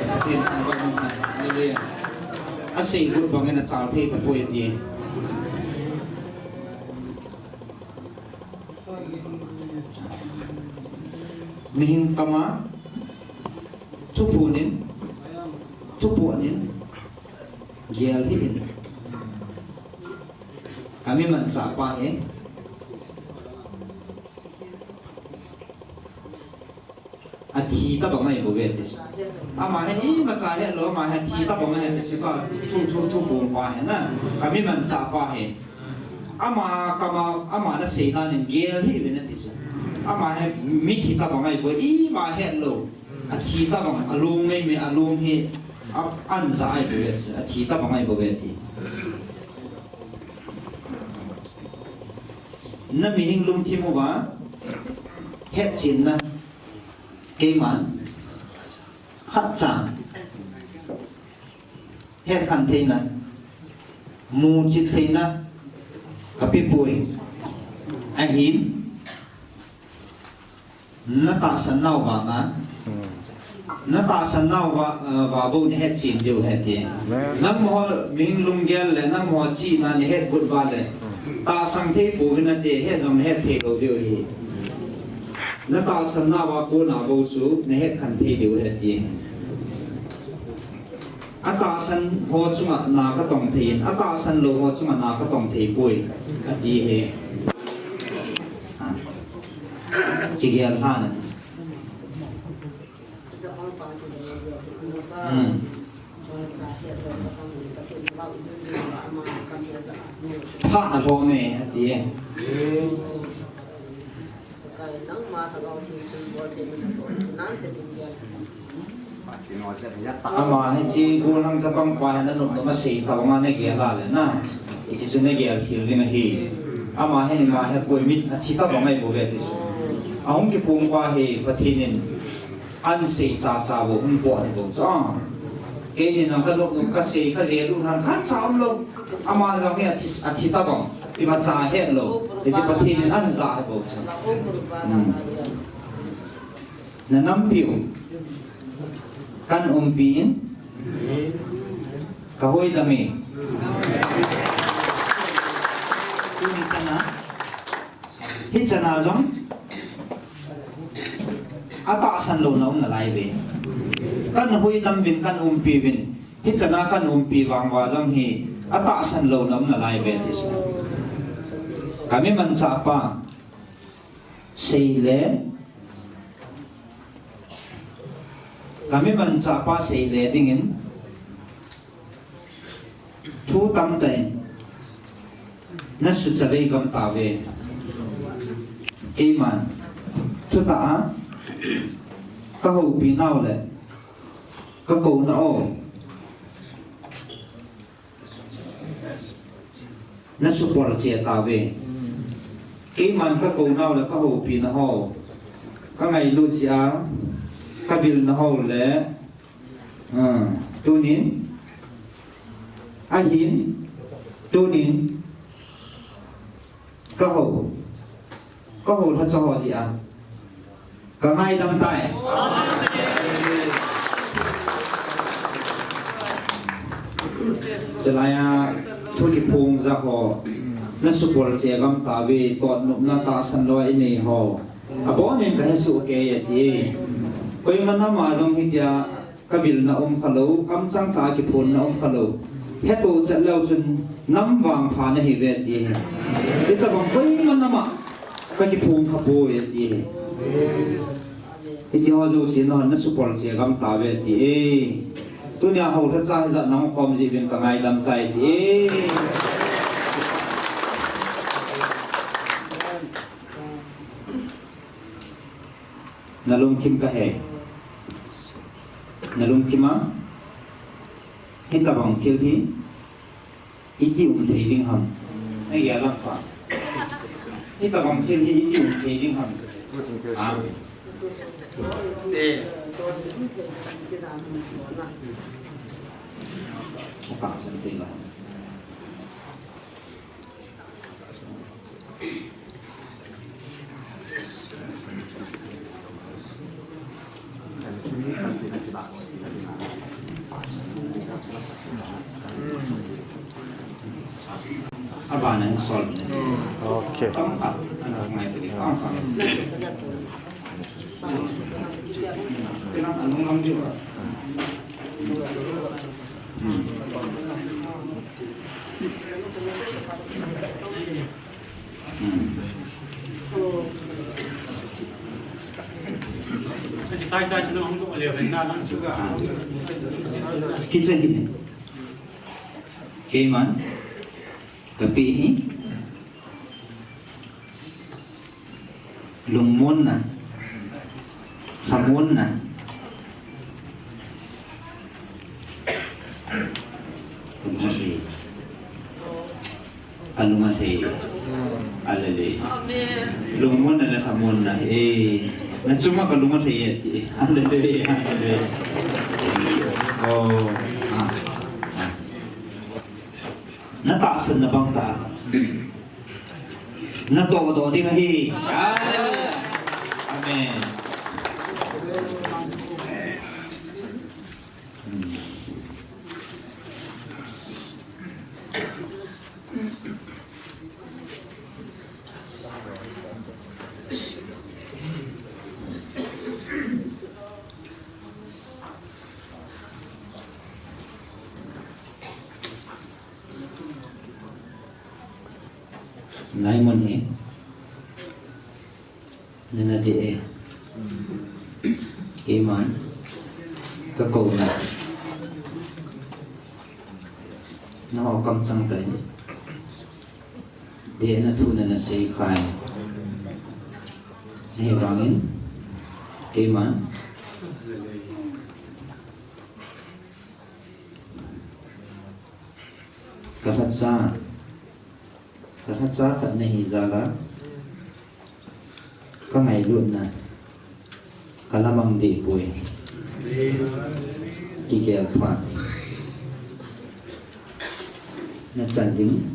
Pathen thangvah in um hen. Hallelujah. Asei got bangin achal thei tapoi ti e. Mihing kama thuphon in, thuphon in, gel hih in. Kami manchah pa hi. Athi tabang ahi bouve ti chu. Ama hi imacha hetlou, ama hi athi tabang ahi ti chu, ka thu, thu, thuphon pa hi na. Kami manchah pa hi. Ama kama, ama nasei nan in gel hih uvin ati chu. Ama hi mithi tabang ahi bou, ima hetlou. Athi tabang, alung mei mei, alung hi. A, ansa ai bou ve, athi tabang ai bou ve ti. Na mihing lungthim uva hetchenna, keiman khatcha hetkhen theina, muchet theina kapeh poi. Ahin, na tahsan nauva na, na tahsan nauva, eh, va bou na hetchen diu ahi ti. Nangho mihing lunggel le nangho chihna na hetgot uva le, tahsan thei pouvin nate, het jong na hetthei lou diu ahi. Na tahsan nauva kona bou chu na hetkhen thei diu ahi ti. Atahsan ho chunga na katong thei in, atahsan lou ho chunga na katong thei poi, ati ahi. Ha. Kigel lha na. Hmm. Pha na lhom e, ati e. Ama hiche gollhang chapang pa hi nanop nom asei tabang a nagel a le na. Hiche chu nagel khel ding ahi. Ama hi nima hi apoi, mit athi tabang ahi bou ve ti chu. Ahung kiphong pa hi Pathen in ansei chacha bou, hung pot ahi bou chu. Keini nang kanop nom, kasei, kajel u nan khatcha umlou. Ama jong hi athi, athi tabang. Imacha hetlou. Hiche Pathen in aja ahi bou chu. Hmm. Na nampiu kan umpi in, kahoidam e. Tuni chana, hichana jong atahsan louna um nalai uve. Kan hoidam uvin, kan umpi uvin. Hichana kan umpi vang uva jong hi atahsan louna um nalai uve ti chu. Kami manchah pa seile, kami manchah pa seile dingin thu tamtah in na suchavei gam tauve. Keiman thutah a kahoupi nau le kakouna u na supol che tauve. Keiman kakounau le kahoupina ho, kangailut jeh a kavilna ho le, ah, tunin, ahin, tunin, kahou, kahou lhacha ho jeh a kangaidam tai. Chulai a thu kiphong jat ho, na supol che gam tauve, totnopna tahsan lou a inei ho. Abonin kahesoh kei ati. Koima nama jong hitia kavilna um khalou, kamchang tah a kiphonna um khalou. Hetoh chet leu chun nam vangpha nahi uve ati. Hitabang koima nama kakiphong khapoi ati. Hiti ho jouse nahon na supol che gam tauve ati e. Tunia hou lhacha hijat nahung khom jeh uvin kangaidam tai ati e. Nalungthim kahe. Nalungthim a hitabang thil hi iti um thei ding ham? Nagel lang pa. Hitabang thil hi iti um thei ding ham? Ah. Tahsan thei lou. Abana hin solve ne. Okay. Kicha hi. Keiman kapi hi. Lungmonna, lhamonna, Lunga thei. Hallelujah. Amen. Lungmonna le khamonna. Eh, na chunga ka lunga thei e ti. Hallelujah. Hallelujah. Oh. Ah. Ah. Na tahsan na bang ta. Na to do ding ahi. Hallelujah. Amen. Hmm. Nai mun hi. Nana de e. Keiman. Ka ko na. Na ho kam chang tai. De na thu nana sei khai. He bangin. Keiman. Ka lhacha. Ka lhacha khat nahi jal a, ka ngailutna, ka lamang deh poi. Kigel phat. Na chan ding,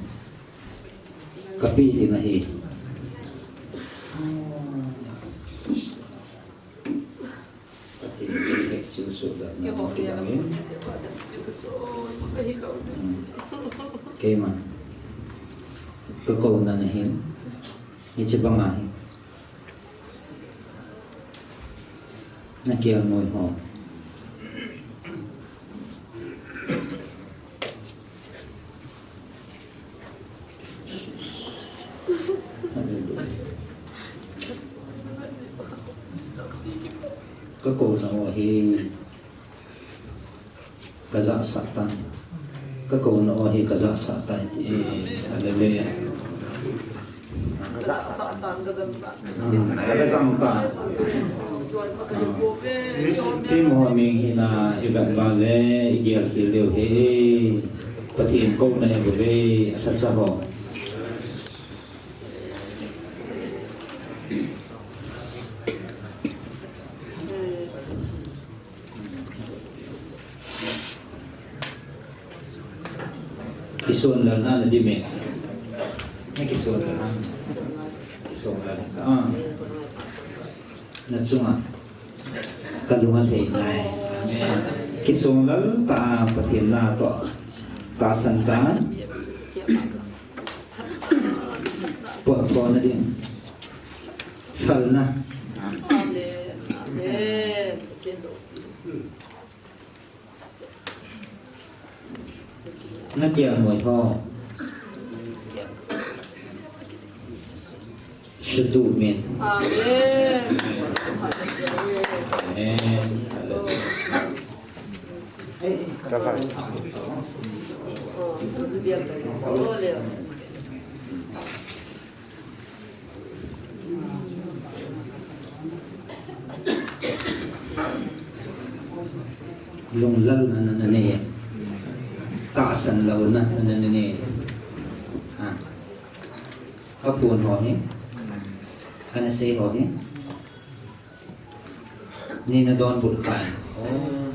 ka pe ding ahi. Pathen in lecture sohdohna kidangin. Hmm. Keiman. Ka kouna nahin. Hiche banga hi. Na kelngoi ho. Hallelujah. Ka kouna ho hi ka jahsah tan. Ka kouna ho hi ka jahsah tan ti. Hallelujah. Ka jahsah tan, ka jam tan. Hmm, ka jam tan. Keiho ming hina i vet uva le i gel khel diu ahi. Pathen kouna hi bou ve, a lhacha ho. Kisonlelna na dim e. Na kisonlelna. Kisonlelna. Ah. Na chunga. Ka lunga lhei nai. Amen. Kisonlel ta Pathen na toh. Tahsan ta. Potdohna ding. Salna. Amen. Amen. Na kelngoi ho. Shudu min. Amen. Amen. Hallelujah. Lunglelna nana nei. Tahsan louna nana nei. Ha. Ka phone ho hi. Kana sei ho hi. Nei na donbut khan. Oh.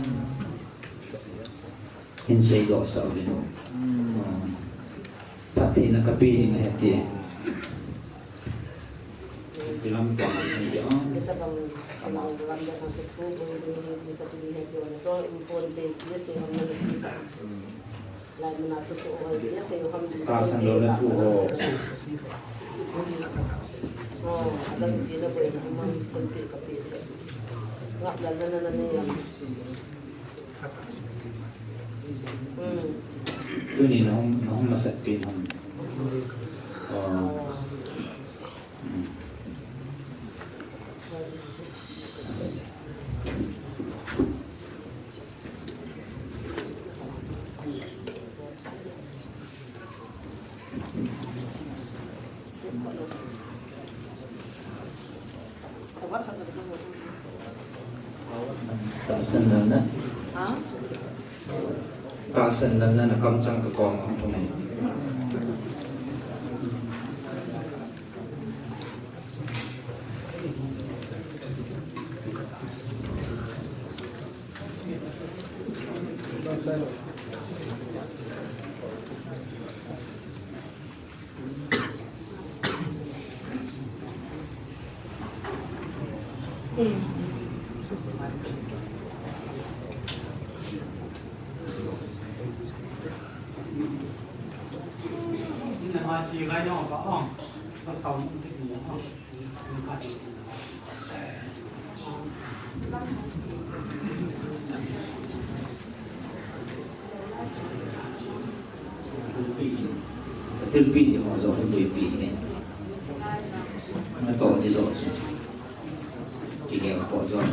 Hin seidoh sah uvin. Hmm. Phattheina ka pe ding ahi ti. Tilam pa, tilam. Tahsan louna thu ho. Tuni na hung, na hung masat pen ham. Oh. Hmm. Tahsan lelna. Ha? Tahsan lelna na kamchang ka kom ang thunai. Thilpeh ni ho joh hi boipi hi. Natoh ti joh chu. Kigel ho joh.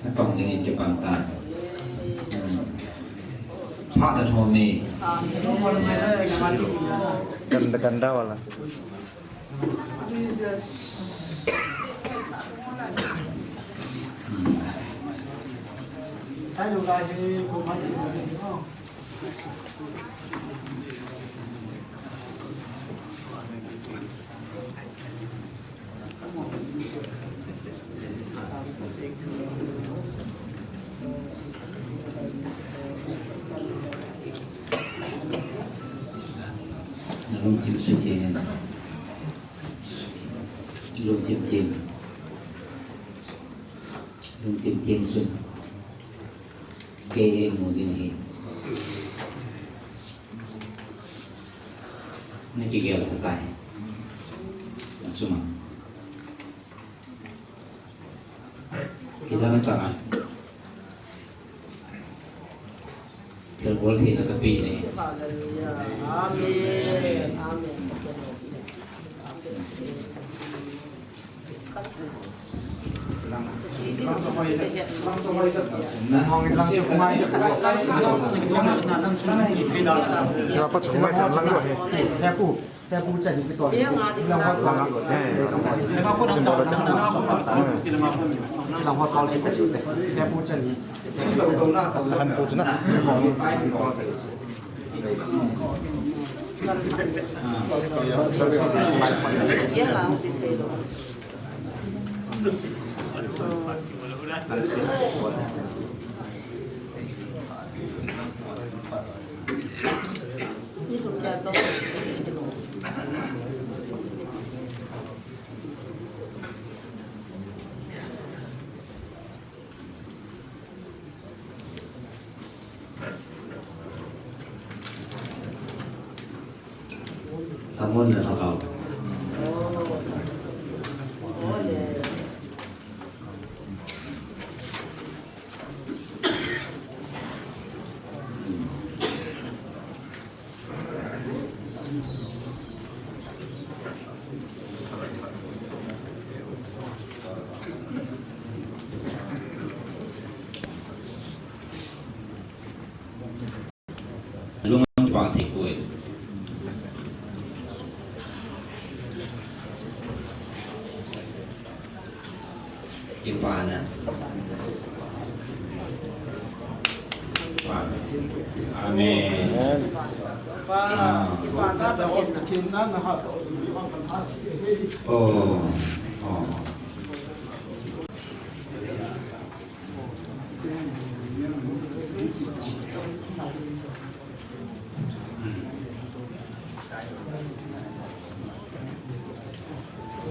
Natong ding in kipan tan. Phat nathom e. Ganda, ganda wala. Lungthim suthiang. Lungthim thiang. Lungthim thiang chun K A mu ding ahi. Nakigel kha tai. Achuma. Kidang tah a. Thilbol theina kapeh e. Hallelujah. Amen. Amen. Siapa cuma saya lang tu he. He pu, he pu chan ni kiton. Lang hot lang. He. Simple. Lang hot lang. He pu chan ni. Han pu chu na. Tamon na thakau. Lung pa thei koi. Kipana. Amen. Amen. Ah. Oh. Oh.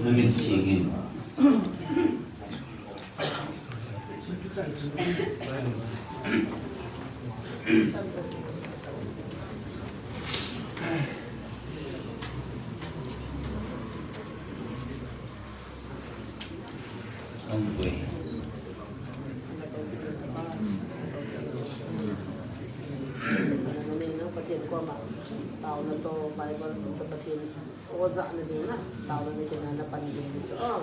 Na mit singin. Ang buhay. Pathen koma taona toh Bible sim toh Pathen ojah na ding na, taona na kina na pan ding chu. Oh.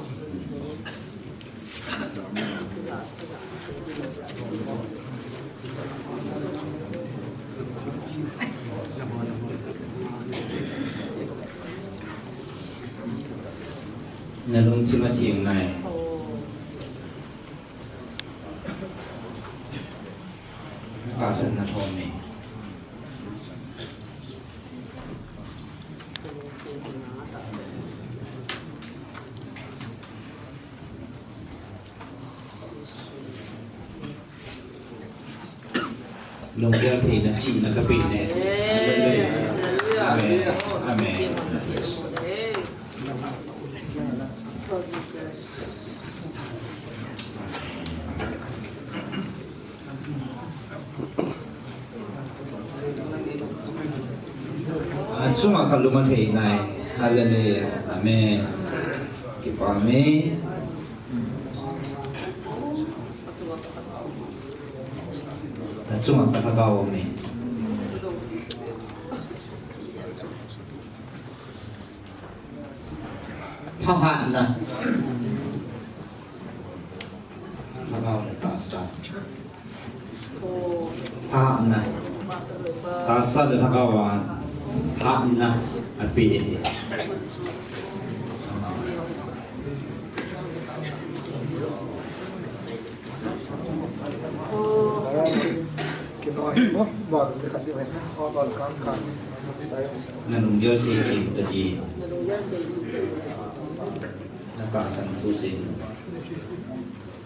Na lungthim atheng nai. Tahsan na thom e. Lunggel theina chihna kapeh e. Hallelujah. Amen. Amen. Achunga kalung athei nai. Hallelujah. Amen. Kipah e. Achunga ka Lhagao aume. Thahatna. Lhagao le tahsa. Thahatna. Tahsa le Lhagao a thahatna ape. Na lunggel sei chim tadi. Na tahsan thu sei.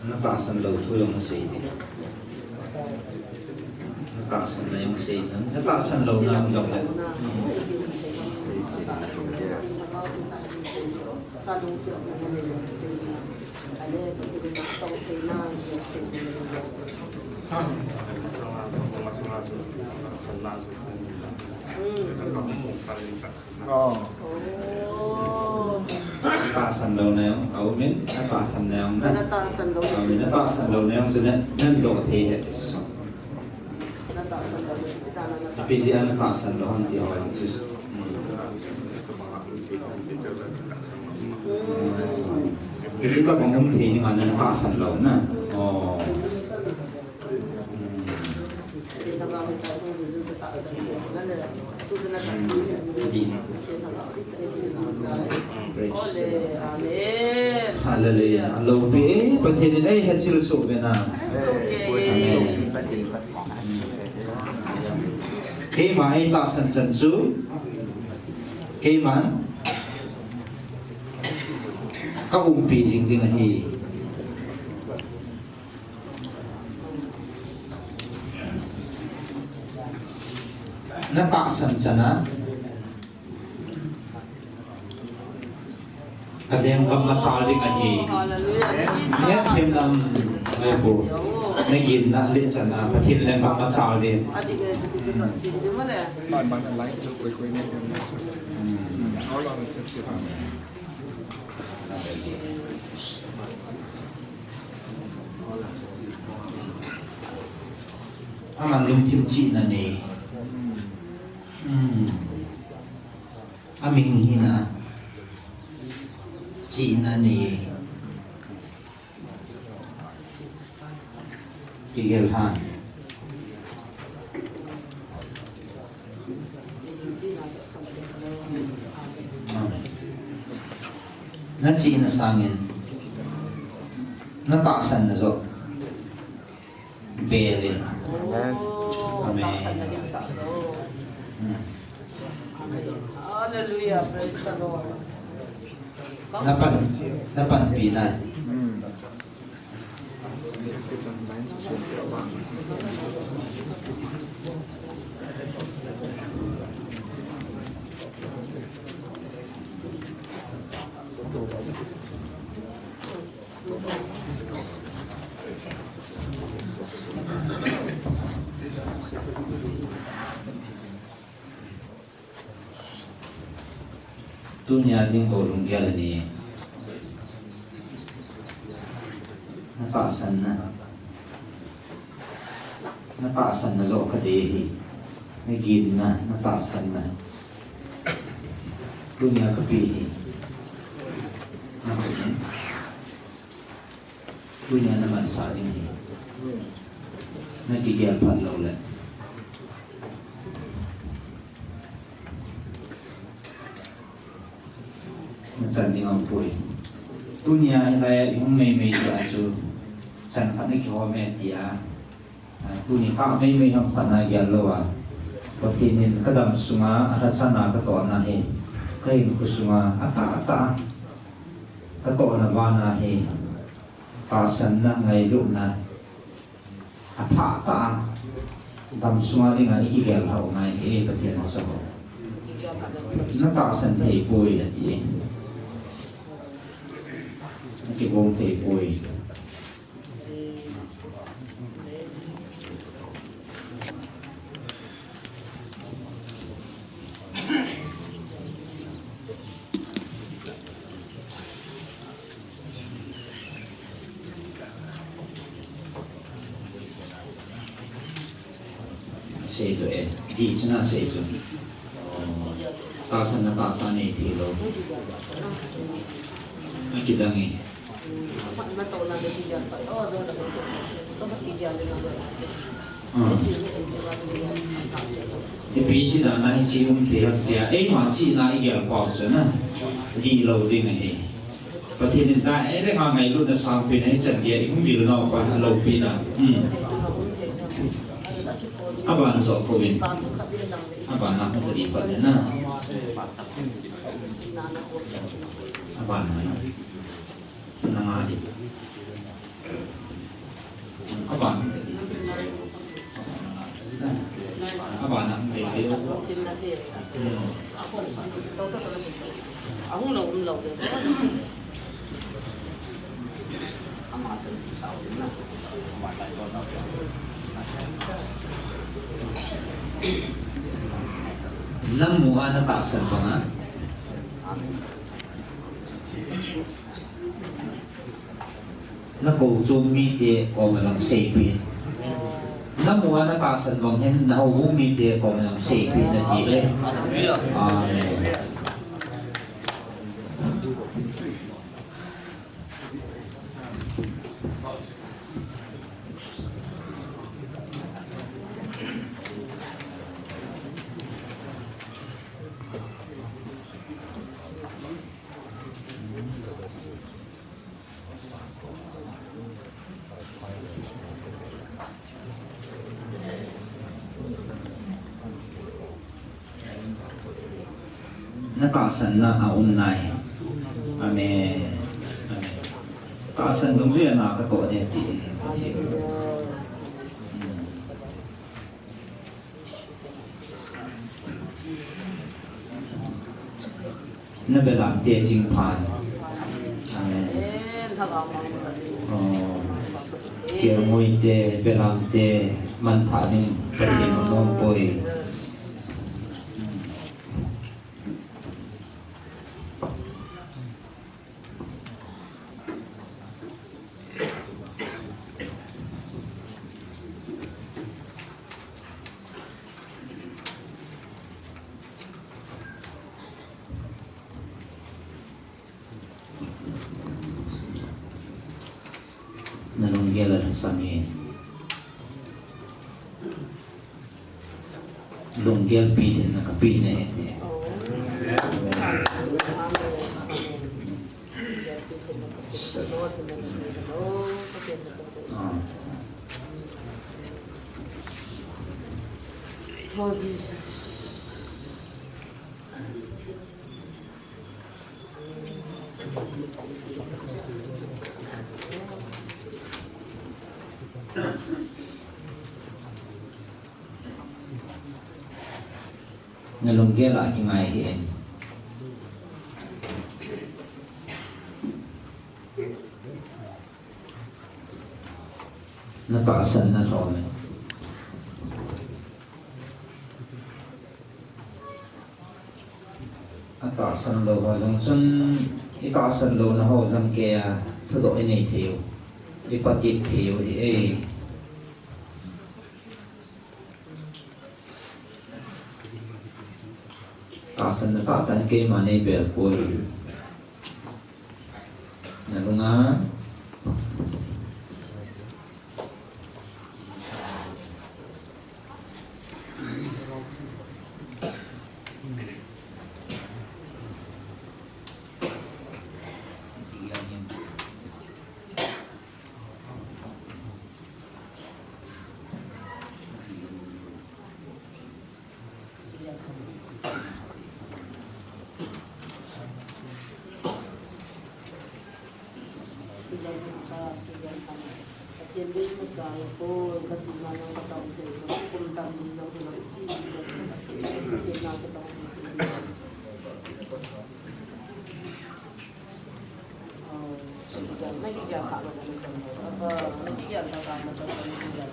Na tahsan lou thu jong sei di. Na tahsan na jong sei na. Na tahsan lou na jong le. Oh. Tahsan lou na jong, aumin, na tahsan na jong na. Na tahsan lou na. Aumin, na tahsan lou na jong, chu na, na doh thei ahi ti chu. Na tahsan lou na, ti ta na, na tahsan. Ipi jeh a na tahsan lou ham ti ho chu. Ipi jeh a bang um thei ni ma na tahsan lou na. Oh. Hallelujah. Alopi e, Pathen in eihil soh ve na. Amen. Keima eitahsan chan chu, keiman ka umpi jing ding ahi. Na tahsan chan a, ka lenggam machal ding ahi. Hallelujah. Hethem nam, ai po. Na ginna le chan a, Pathen lenggam machal ding. Aman lungthim chihna nei. Hmm. Aming hina. Chihna nei. Kigel han. Na chihna sangin, na tahsan na joh. Bel in. Amen. Amen. Hmm. Hallelujah. Praise the Lord. Na pan, na panpi na. Hmm. Tunia ding ho lunggel ni. Na tahsan na. Na tahsan na joh ka dei hi. Na ginna, na tahsan na. Tunia ka pe hi. Na pe hi. Tunia na mansah ding hi. Na kigel phat lou le. Na chan ding aum poi. Tunia hilai a i hung meimei chu chan khat na kihom e tia. Ah, tuni kah meimei ham khat na gel lou a. Pathen in ka dam sunga a lhachana ka tohna hi. Ka hinkho sunga a tah a tah a ka tohna bana hi. Tahsanna, ngailutna. A thah tah a. Damsunga dinga ikigel hau ngai e Pathen masang ho. Na tahsan thei poi ati e. Na kigong thei poi. Sei to e, di sina sei to. Tahsan na tah tah nei thei lou. Akidang e. Ipi ti dan a hiche um thei ham tia, eima chihna igel pau chu na, dihlou ding ahi. Pathen in direct a ngailutna sangpen a hichan gei a ihung vil nau pa alopi dan. Hmm. Aban joh pouvin. Aban a hung tadi pat na. Aban a na. Na nga di. Aban. Aban a. Namu a na tahsan banga. Na kochom mite koma lang seipeh. Namu a na tahsan bang hin na houbung mite koma lang seipeh nati e. Amen. Na tahsanna aum nai. Amen. Amen. Tahsan dungjuia na katoh ding ti. Na belamte chingphan. Amen. Oh. Kelngoite, belamte, mangthah ding Pathen anom poi. Na lunggel a lhasam e. Lunggel pi thei na kapi na e ti. Ah. Oh, Jesus. Na lunggel a kingai hih in. Na tahsan na lhom e. A tahsan lou ho jong chun, i tahsan louna ho jong kei a thudoh i nei thei u, i patep thei u hi e. Tahsan na tah tah in keima nei bel poi. Na lunga. Ken bei ma cha ko ka chi ma nang ka tong te ko kum tan ding jong ko chi ni ko na ka tong te. Oh, na ki ya ka na chan ko. Ba na ki ya ka ka na ka na ki ya.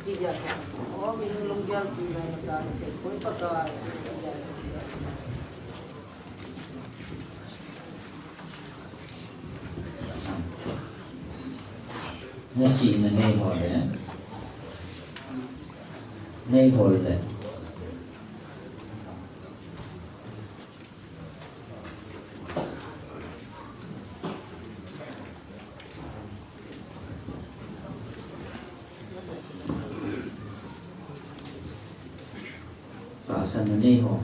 Ki ya ka. Oh, min lung ya chi ma cha te ko pa ka ya. Na chihna nei hol le. Nei hol le. Tahsanna nei hol.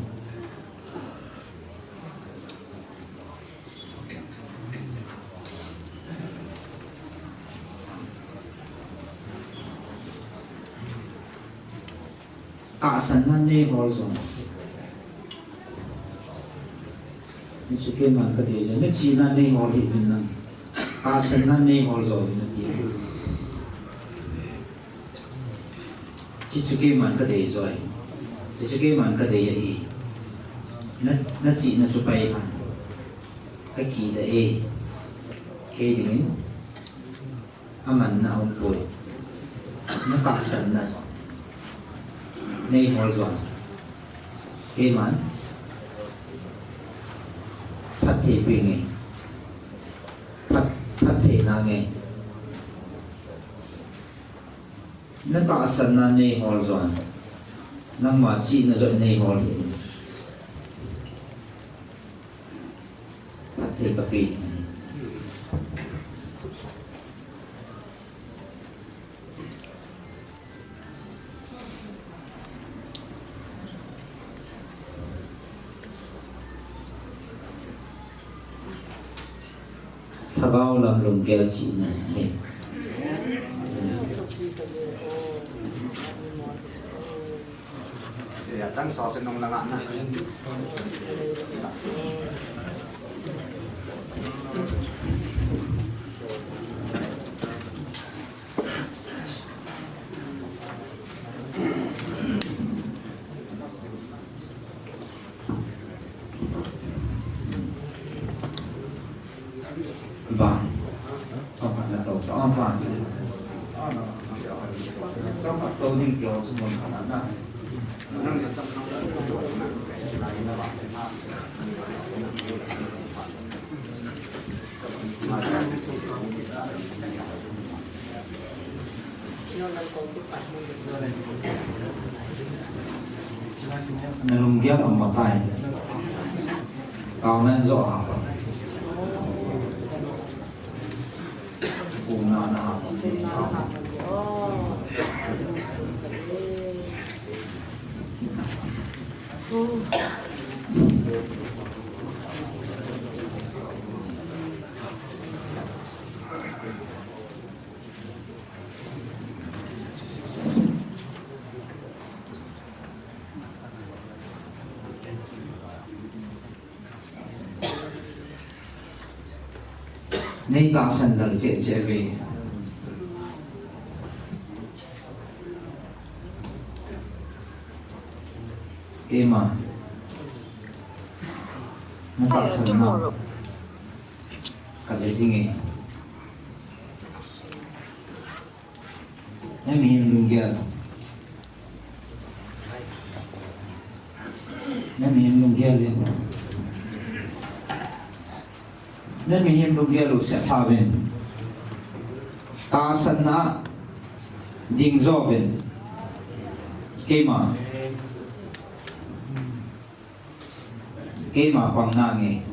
Tahsanna nei hol jong. Hichu keiman ka dei joi. Na chihna nei hol hih uvin lang. Tahsanna nei hol jong uvin ati. Hichu keiman ka dei joi. Hichu keiman ka dei ahi. Na, na chihna chu pai lang. Ka kida e. Kei dingin. Amanna aumpoi. Na tahsanna nei hol jong. Keiman. Phatthei peh nge. Phat, phatthei na nge. Na tahsanna nei hol jong. Nangma chihna jong nei hol hih. Phatthei ka peh. Lhagao lam lunggel chihna hi. Ba. Chomkhat na to, chomkhat. Chomkhat to ding kio chu mun khat na. Na lunggel um matai. Kau nan jo ha. Ku na na ha. Nei tahsan lal cheh cheh ve. Keima. Na tahsan na. Ka le jing e. Na mihem lunggel. Na mihem lunggel in. Na mihem lunggel u seh pha uvin. Tahsanna ding jo uvin. Keima. Keima pang nange.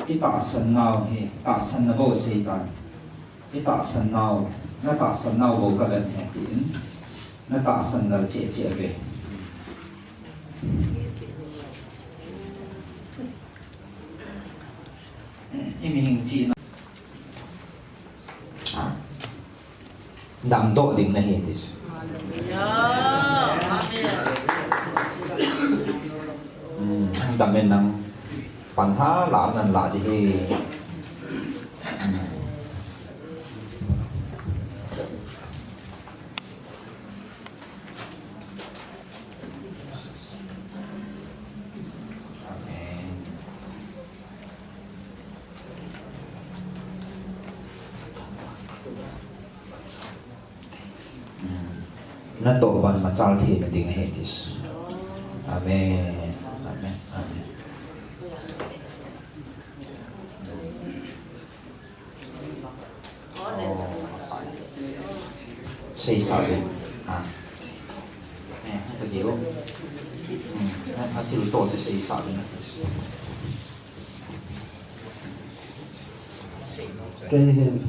I tahsan nau hi, tahsan na bou sei tan. I tahsan nau, na tahsan nau bou ka ven he tin. Na tahsan lal cheh cheh ve. I mihem chihna. damdoh ding nahi ti chu. Hmm, dam in nang pan ha la nan la di hi. Hmm. Amen. Hmm. Natoh ban machal theina ding ahi ti chu. Amen. Amen. Amen. Seisah uvin. Ah. Eh, ka geo. Hmm. A thil toh chu seisah uvin. Kei hin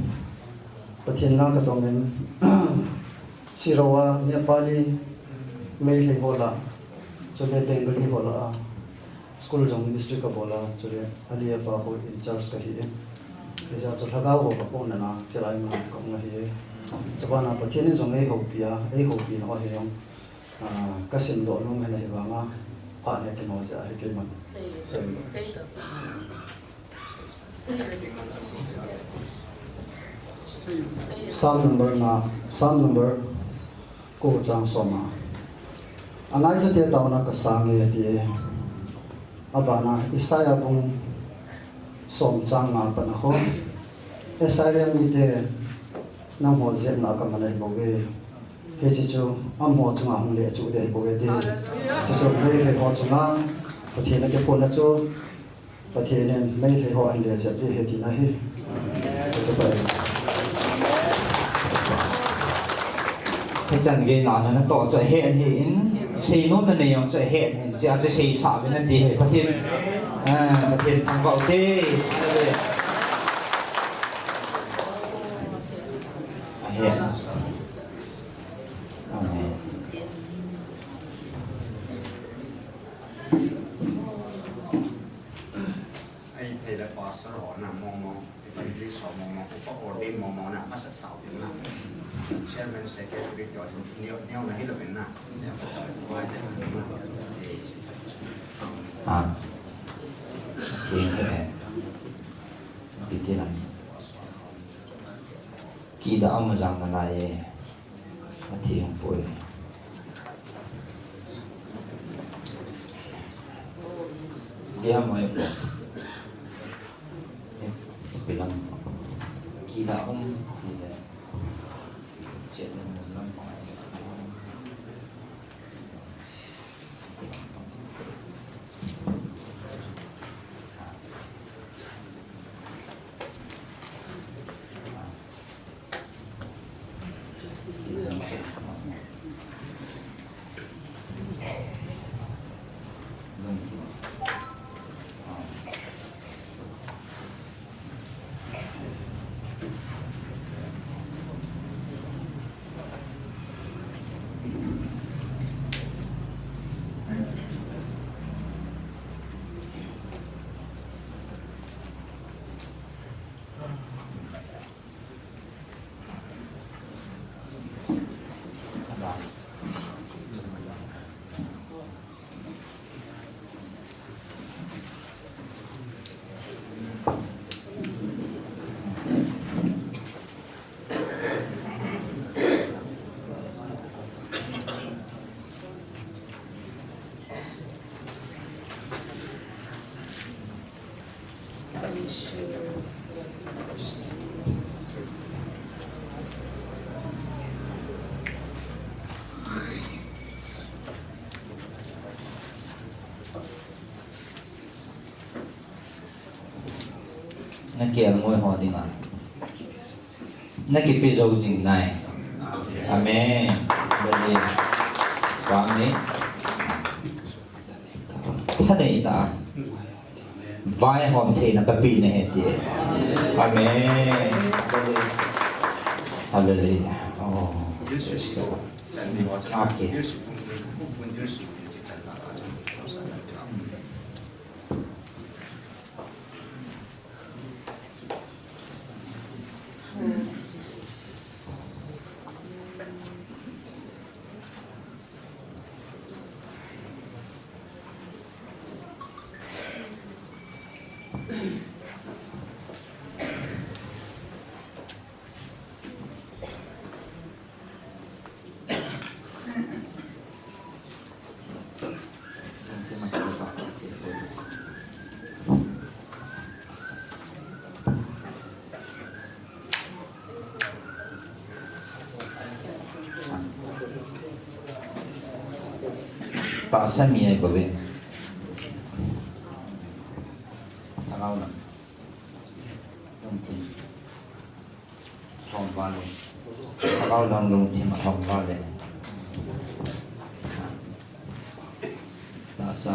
Pathen na ka tong in, Siro a Nepali Meitei ho lah, chule Bengali ho lah a school jong ministry ka bol a, chule ali apa ho in charge ka hi in. Hijeh chun lhagao ho ka pon na na, chulai mun ka um ahi. Chubana Pathen in jong ei houpi a, ei houpi na ho hi jong, ah, ka simdoh nom ahi na hi vang a, phat ne kino jeh a hi keiman. Sei. Psalm number nga, Psalm number ko chang som a. Angai chate taona ka sang e ti e. Abana Isaiah bung som chang nga pat a ho. Assyria mite nangho jepna a ka man ahi bou ve. Hiche chu amaho chunga hung le chu de ahi bou ve ti. Hiche chu Meitei ho chunga Pathen a kiphonna chu Pathen in Meitei ho ahin le jep ding ahi tina ahi. Hichan gei na natoh chu ahen ahi in, seinom nanei jong chu ahen ahi in, chea chu seisah uvin ati ahi. Pathen, ah, Pathen thangvah u hite. Hallelujah. Ahen. Amen. Ahi thei le pastor ho na momo, evangelist ho momo, upa ordain momo na masa sao ding na. Chairman, secretary, to neo, neo na hi lo na. Ah. Thing he. Piti lang. Kida ama jang na lai e. Athi hung poi. Dia mai po. Pilang. Kida um. Chet na lam. Na kelngoi ho dinga na kipe jou jing nai. Amen. Amen. Thanei ta. Vaihom theina kape nahi ti. Amen. Hallelujah. Oh. Okay. Tahsa mi ahi bouve. Thagau lam. Lungthim. Thom vale. Thagau lam lungthim athom vale. Tahsa.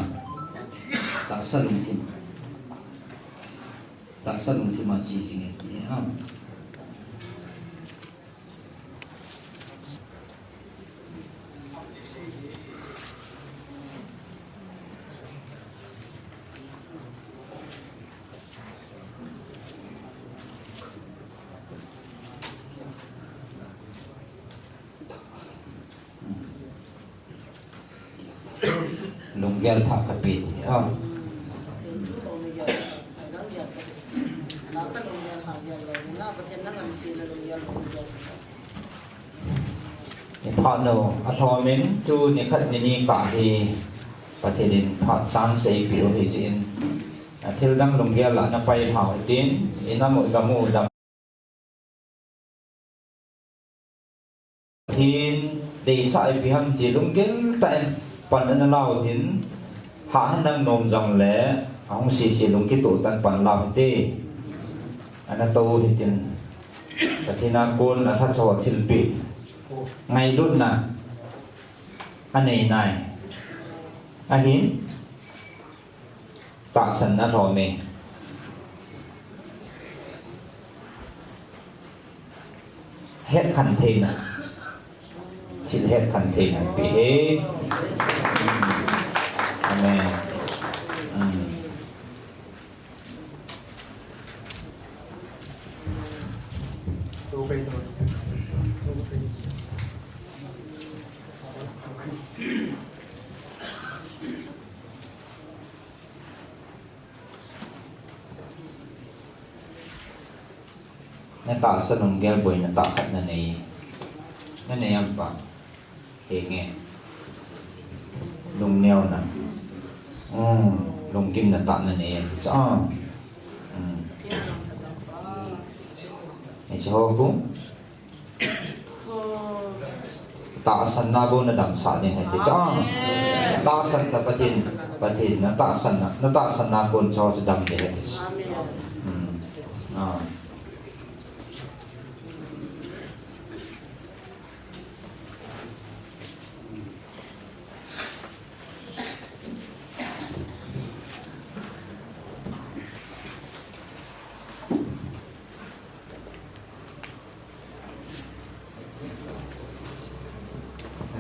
Tahsa lungthim. Tahsa lungthim a chi jing e ti ham. Lunggel thah kape. Ah. Iphat nu, alhom in, tuni khat nini kah hi Pathen in phat chance eipeh u ahi jeh in, thil dang lunggel a napai lhau hitin, inam u, igam u dam Pathen deisah ipi ham ti lunggel tah in pan ana lau tin, hah hen nang nom jongle, ahung sese lungkitoh tah in pan lau hite. Ana tou hitin, Pathen a kon alhacha ho thilpeh ngailutna anei nai. Ahin, tahsanna lhom e. Hetkhen theina. Thil hetkhen theina pe e. Amen. Um. Na tahsa lunggel boina tah khat nanei. Nanei am pa. Henge. Lungneona. Um, lunggimna tah nanei ati chu. Ah. Um. Hiche ho bou. Tahsanna bou nadamsah ding ahi ti chu. Tahsan ta Pathen, Pathen na tahsanna, na tahsanna kon chu chu dam ding ahi ti chu. Hmm. Ah.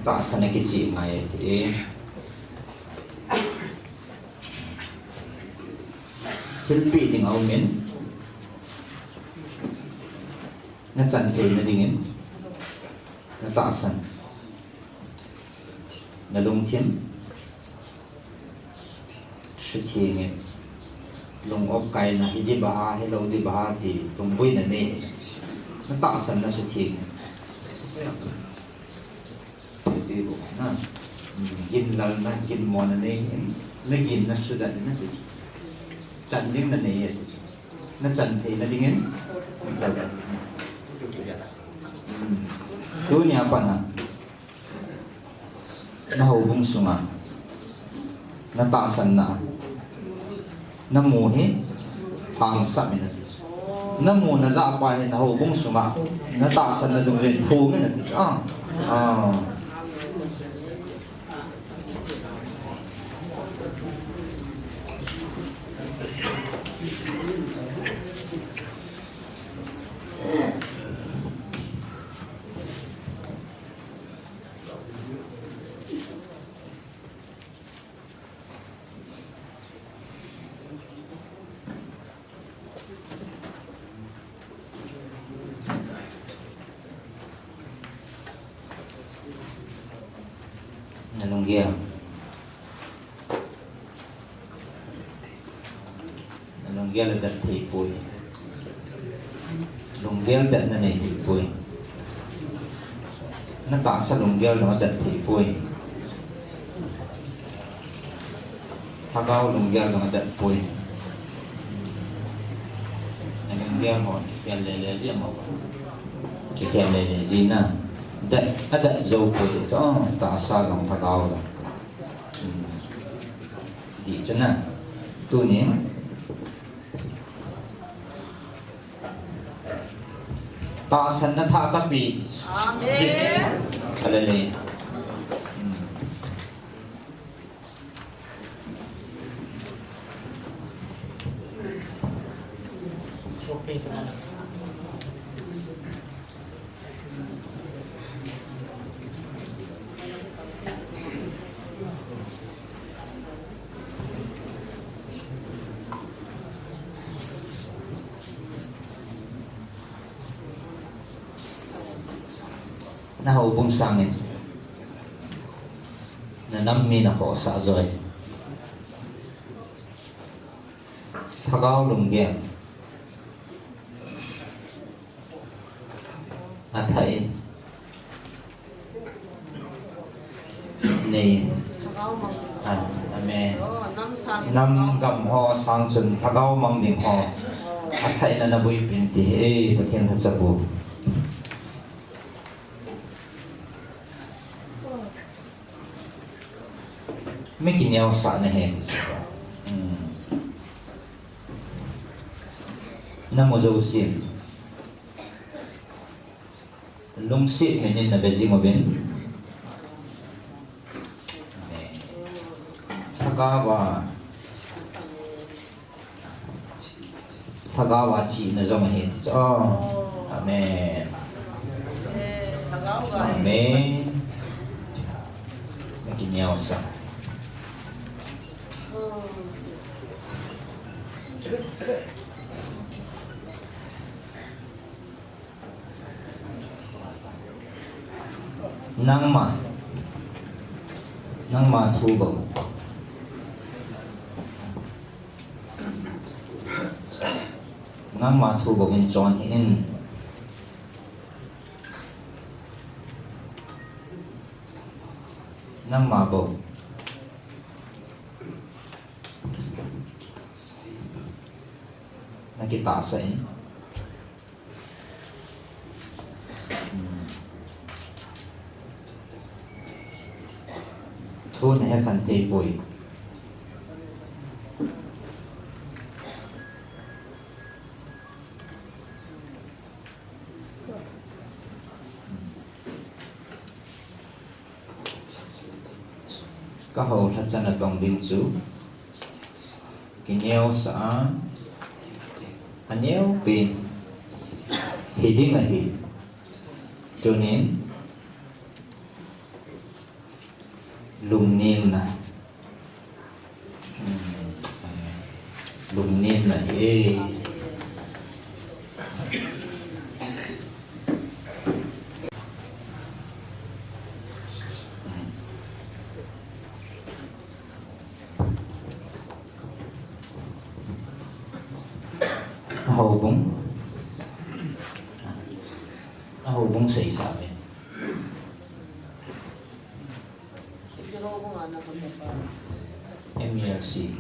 Tahsanna kichih ngai e ti e. Thilpeh ding aum in. Na chan theina dingin. Na tahsan. Na lungthim. Sutheng in. Lung opkaina hi dih ba ha, hilou dih ba ha ti, lungboina nei. Na tahsanna sutheng in. Ti bou na. Hmm, ginlalna, ginmona nei hin. Na ginna sudan na ti. Chan ding nanei e ti. Na chan theina dingin. Hmm. Tunia pat a. Na houbung sunga. Na tahsanna. Na mu hi. Hangsap in ati. Na mu na jah pa hi na houbung sunga. Na tahsanna dungjuiyin phung in ati. Ah. Ah. Na lunggel. Na lunggel adat thei poi. Lunggel adat nanei thei poi. Na tahsa lunggel jong adat thei poi. Lhagao lunggel jong adat poi. Na lunggel ho kikhel lele ji mo. Kikhel lele ji na. Dat, adat jou poi chu, tahsa jong lhagao jong. Hmm. Chana, tunin tahsanna thah kape. Amen. Hallelujah. Hmm. Na houbung sangin, na nam mi na khohsah joi. Lhagao lunggel athah in nei. Amen. Nam gam ho sang chun lhagao mang ding ho athah in ana boipeh in ti hi, ei, Pathen lhacha bu. Mi kineosah na hi ti chu. Hmm. Na mu jousen lungset min in na ve jing uvin. Lhagao a Lhagao a chihna jong ahi ti chu. Oh. Amen. Amen. Na kineosah. Nangma, nangma thu bou. Nangma thu bou in chon hih in. Nangma bou. Na kitahsan. Thu na hekhen thei poi. Ka hou lhacha natong ding chu kineosah a, aneo pen hi ding ahi. Tunin lungnemna. Hmm. Lungnemna hi. Ahoubung. Ahoubung seisah ve. M E L C.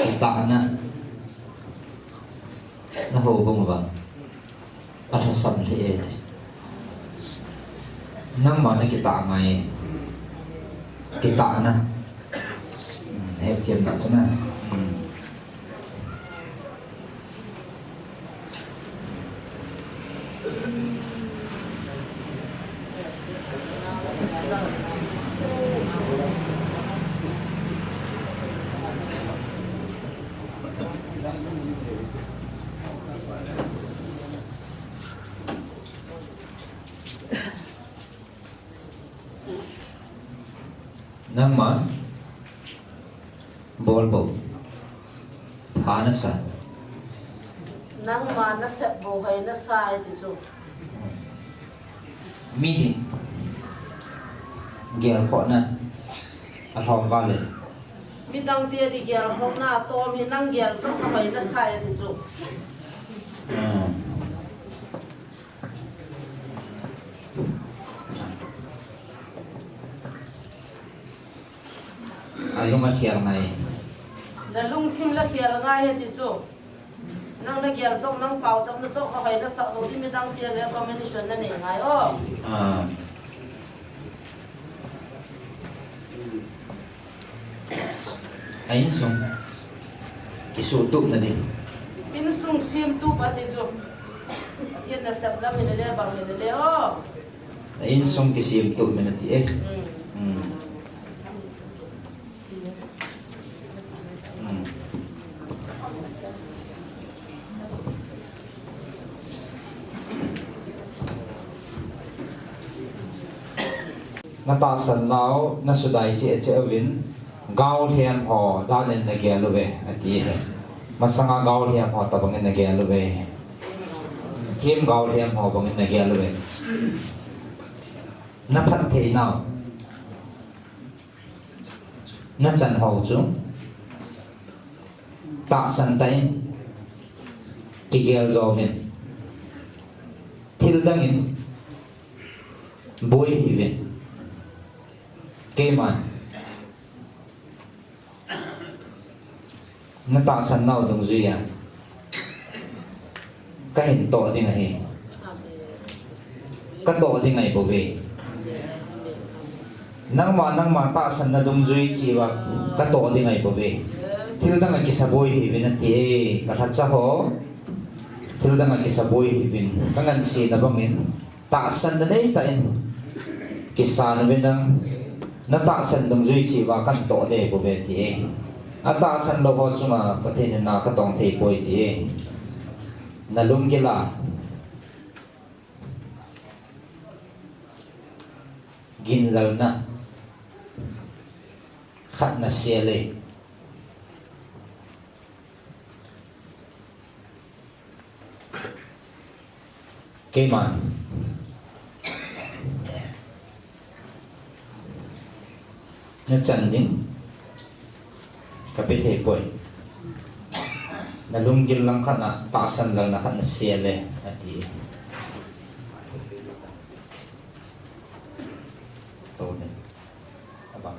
Kitahna. Na houbung vang. Alhasam lheh e. Nangma na kitah ngai. Kitahna. Hmm, hethiam na chu na. Hmm. Nangma bol bou. Pha nasa. Nangma nasep bou hoi nasa e ti chu. Mihem gelkhohna. Alhom vale. Midang te di gel hom na tom hi nang gel chok kha mai na sai ati chu. Hmm. Alung akhel ngai. Na lungthim la khel ngai ati chu. Nang na gel chok, nang pao chok, na chok kha hoi na sak lou di midang te le combination na nei ngai o. Ah. A insung kisutup na di. Insung simtup ati chu. Pathen nasep lam hi le le, bang hi le le o. A insung kisimtup na ti e. Hmm. Hmm. Hmm. Na tahsan nau, na sudai cheh cheh uvin, gaolhem ho danin na gel uve, ati e. Masanga gaolhem ho tabangin na gel uve. Themgao lhem ho bangin na gel uve. Na phatthei nau, na chan ho chu tahsan tah in kigel jo uvin, thil dang in boi hih uvin. Keiman na tahsan nau dungjui a kahin toh ding ahi. Ka toh ding ahi bouve. Nangma, nangma tahsan na dungjui cheh uva ka toh ding ahi bouve. Thil dang a kisa boi hih uvin ati e, ka lhacha ho. Thil dang a kisa boi hih uvin, ka ngansena bangin tahsan na nei tah in kisan uvin lang, na tahsan dungjui cheh uva kan toh ding bouve ti e. A tahsan lou ho chunga Pathen in na ka tong thei poi ti e. Na lunggil a ginlalna khat na sel e. Keiman na chan ding ka pe thei poi. Na lunggil lang khat na tahsan lalna khat na sel e, ati. Tou ne. Abang.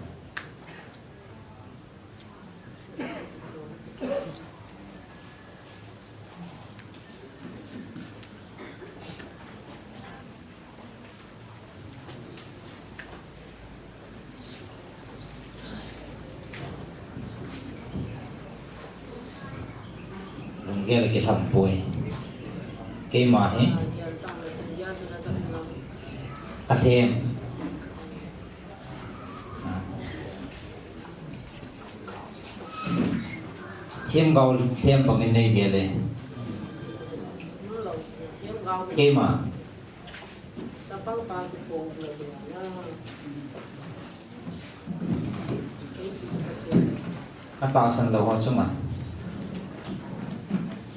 Lunggel kilham poi. Keima hi alhem. Themgao lhem bangin nei gel e. Keima. Atahsan lou ho chunga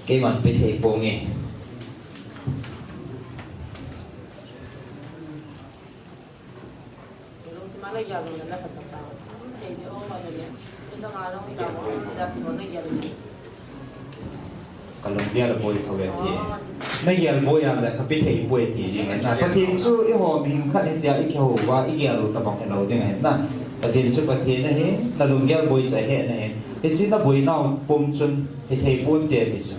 keiman pe thei ponge. Ka lunggel boi thou ve ti. Na gel boi a le ka pe thei poi ti jing na. Pathen chu eiho mihem khat hitia i kihou uva i gel u tabang hilou ding ahi na. Pathen chu Pathen ahi, na lunggel boi chu ahe na ahi. Hiche na boinau pum chun hithei ponte ti chu.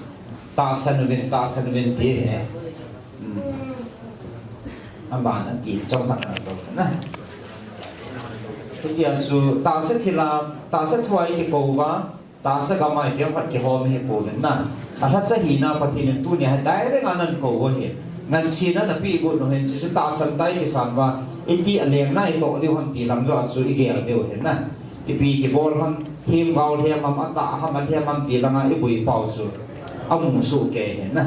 Tahsan uvin, tahsan uvin ti ahi. Hmm. Abana ti chomkhat na tou na. Hitia chu tahsa thil a, tahsa thu a i kikou uva, tahsa gam a i peng khat kihom hi pouvin na. Alhacha hina Pathen in tunia hi direct a nakou u ahi. Ngansena na pe got u hin, chuchu tahsan tah a i kisan uva, iti a lengna i toh diu ham ti lam joh a chu i gel diu ahi na. Ipi kibol ham, themgao lhem ham, atah ham, alhem ham ti langa i boi pau chu amu soh kei ahi na.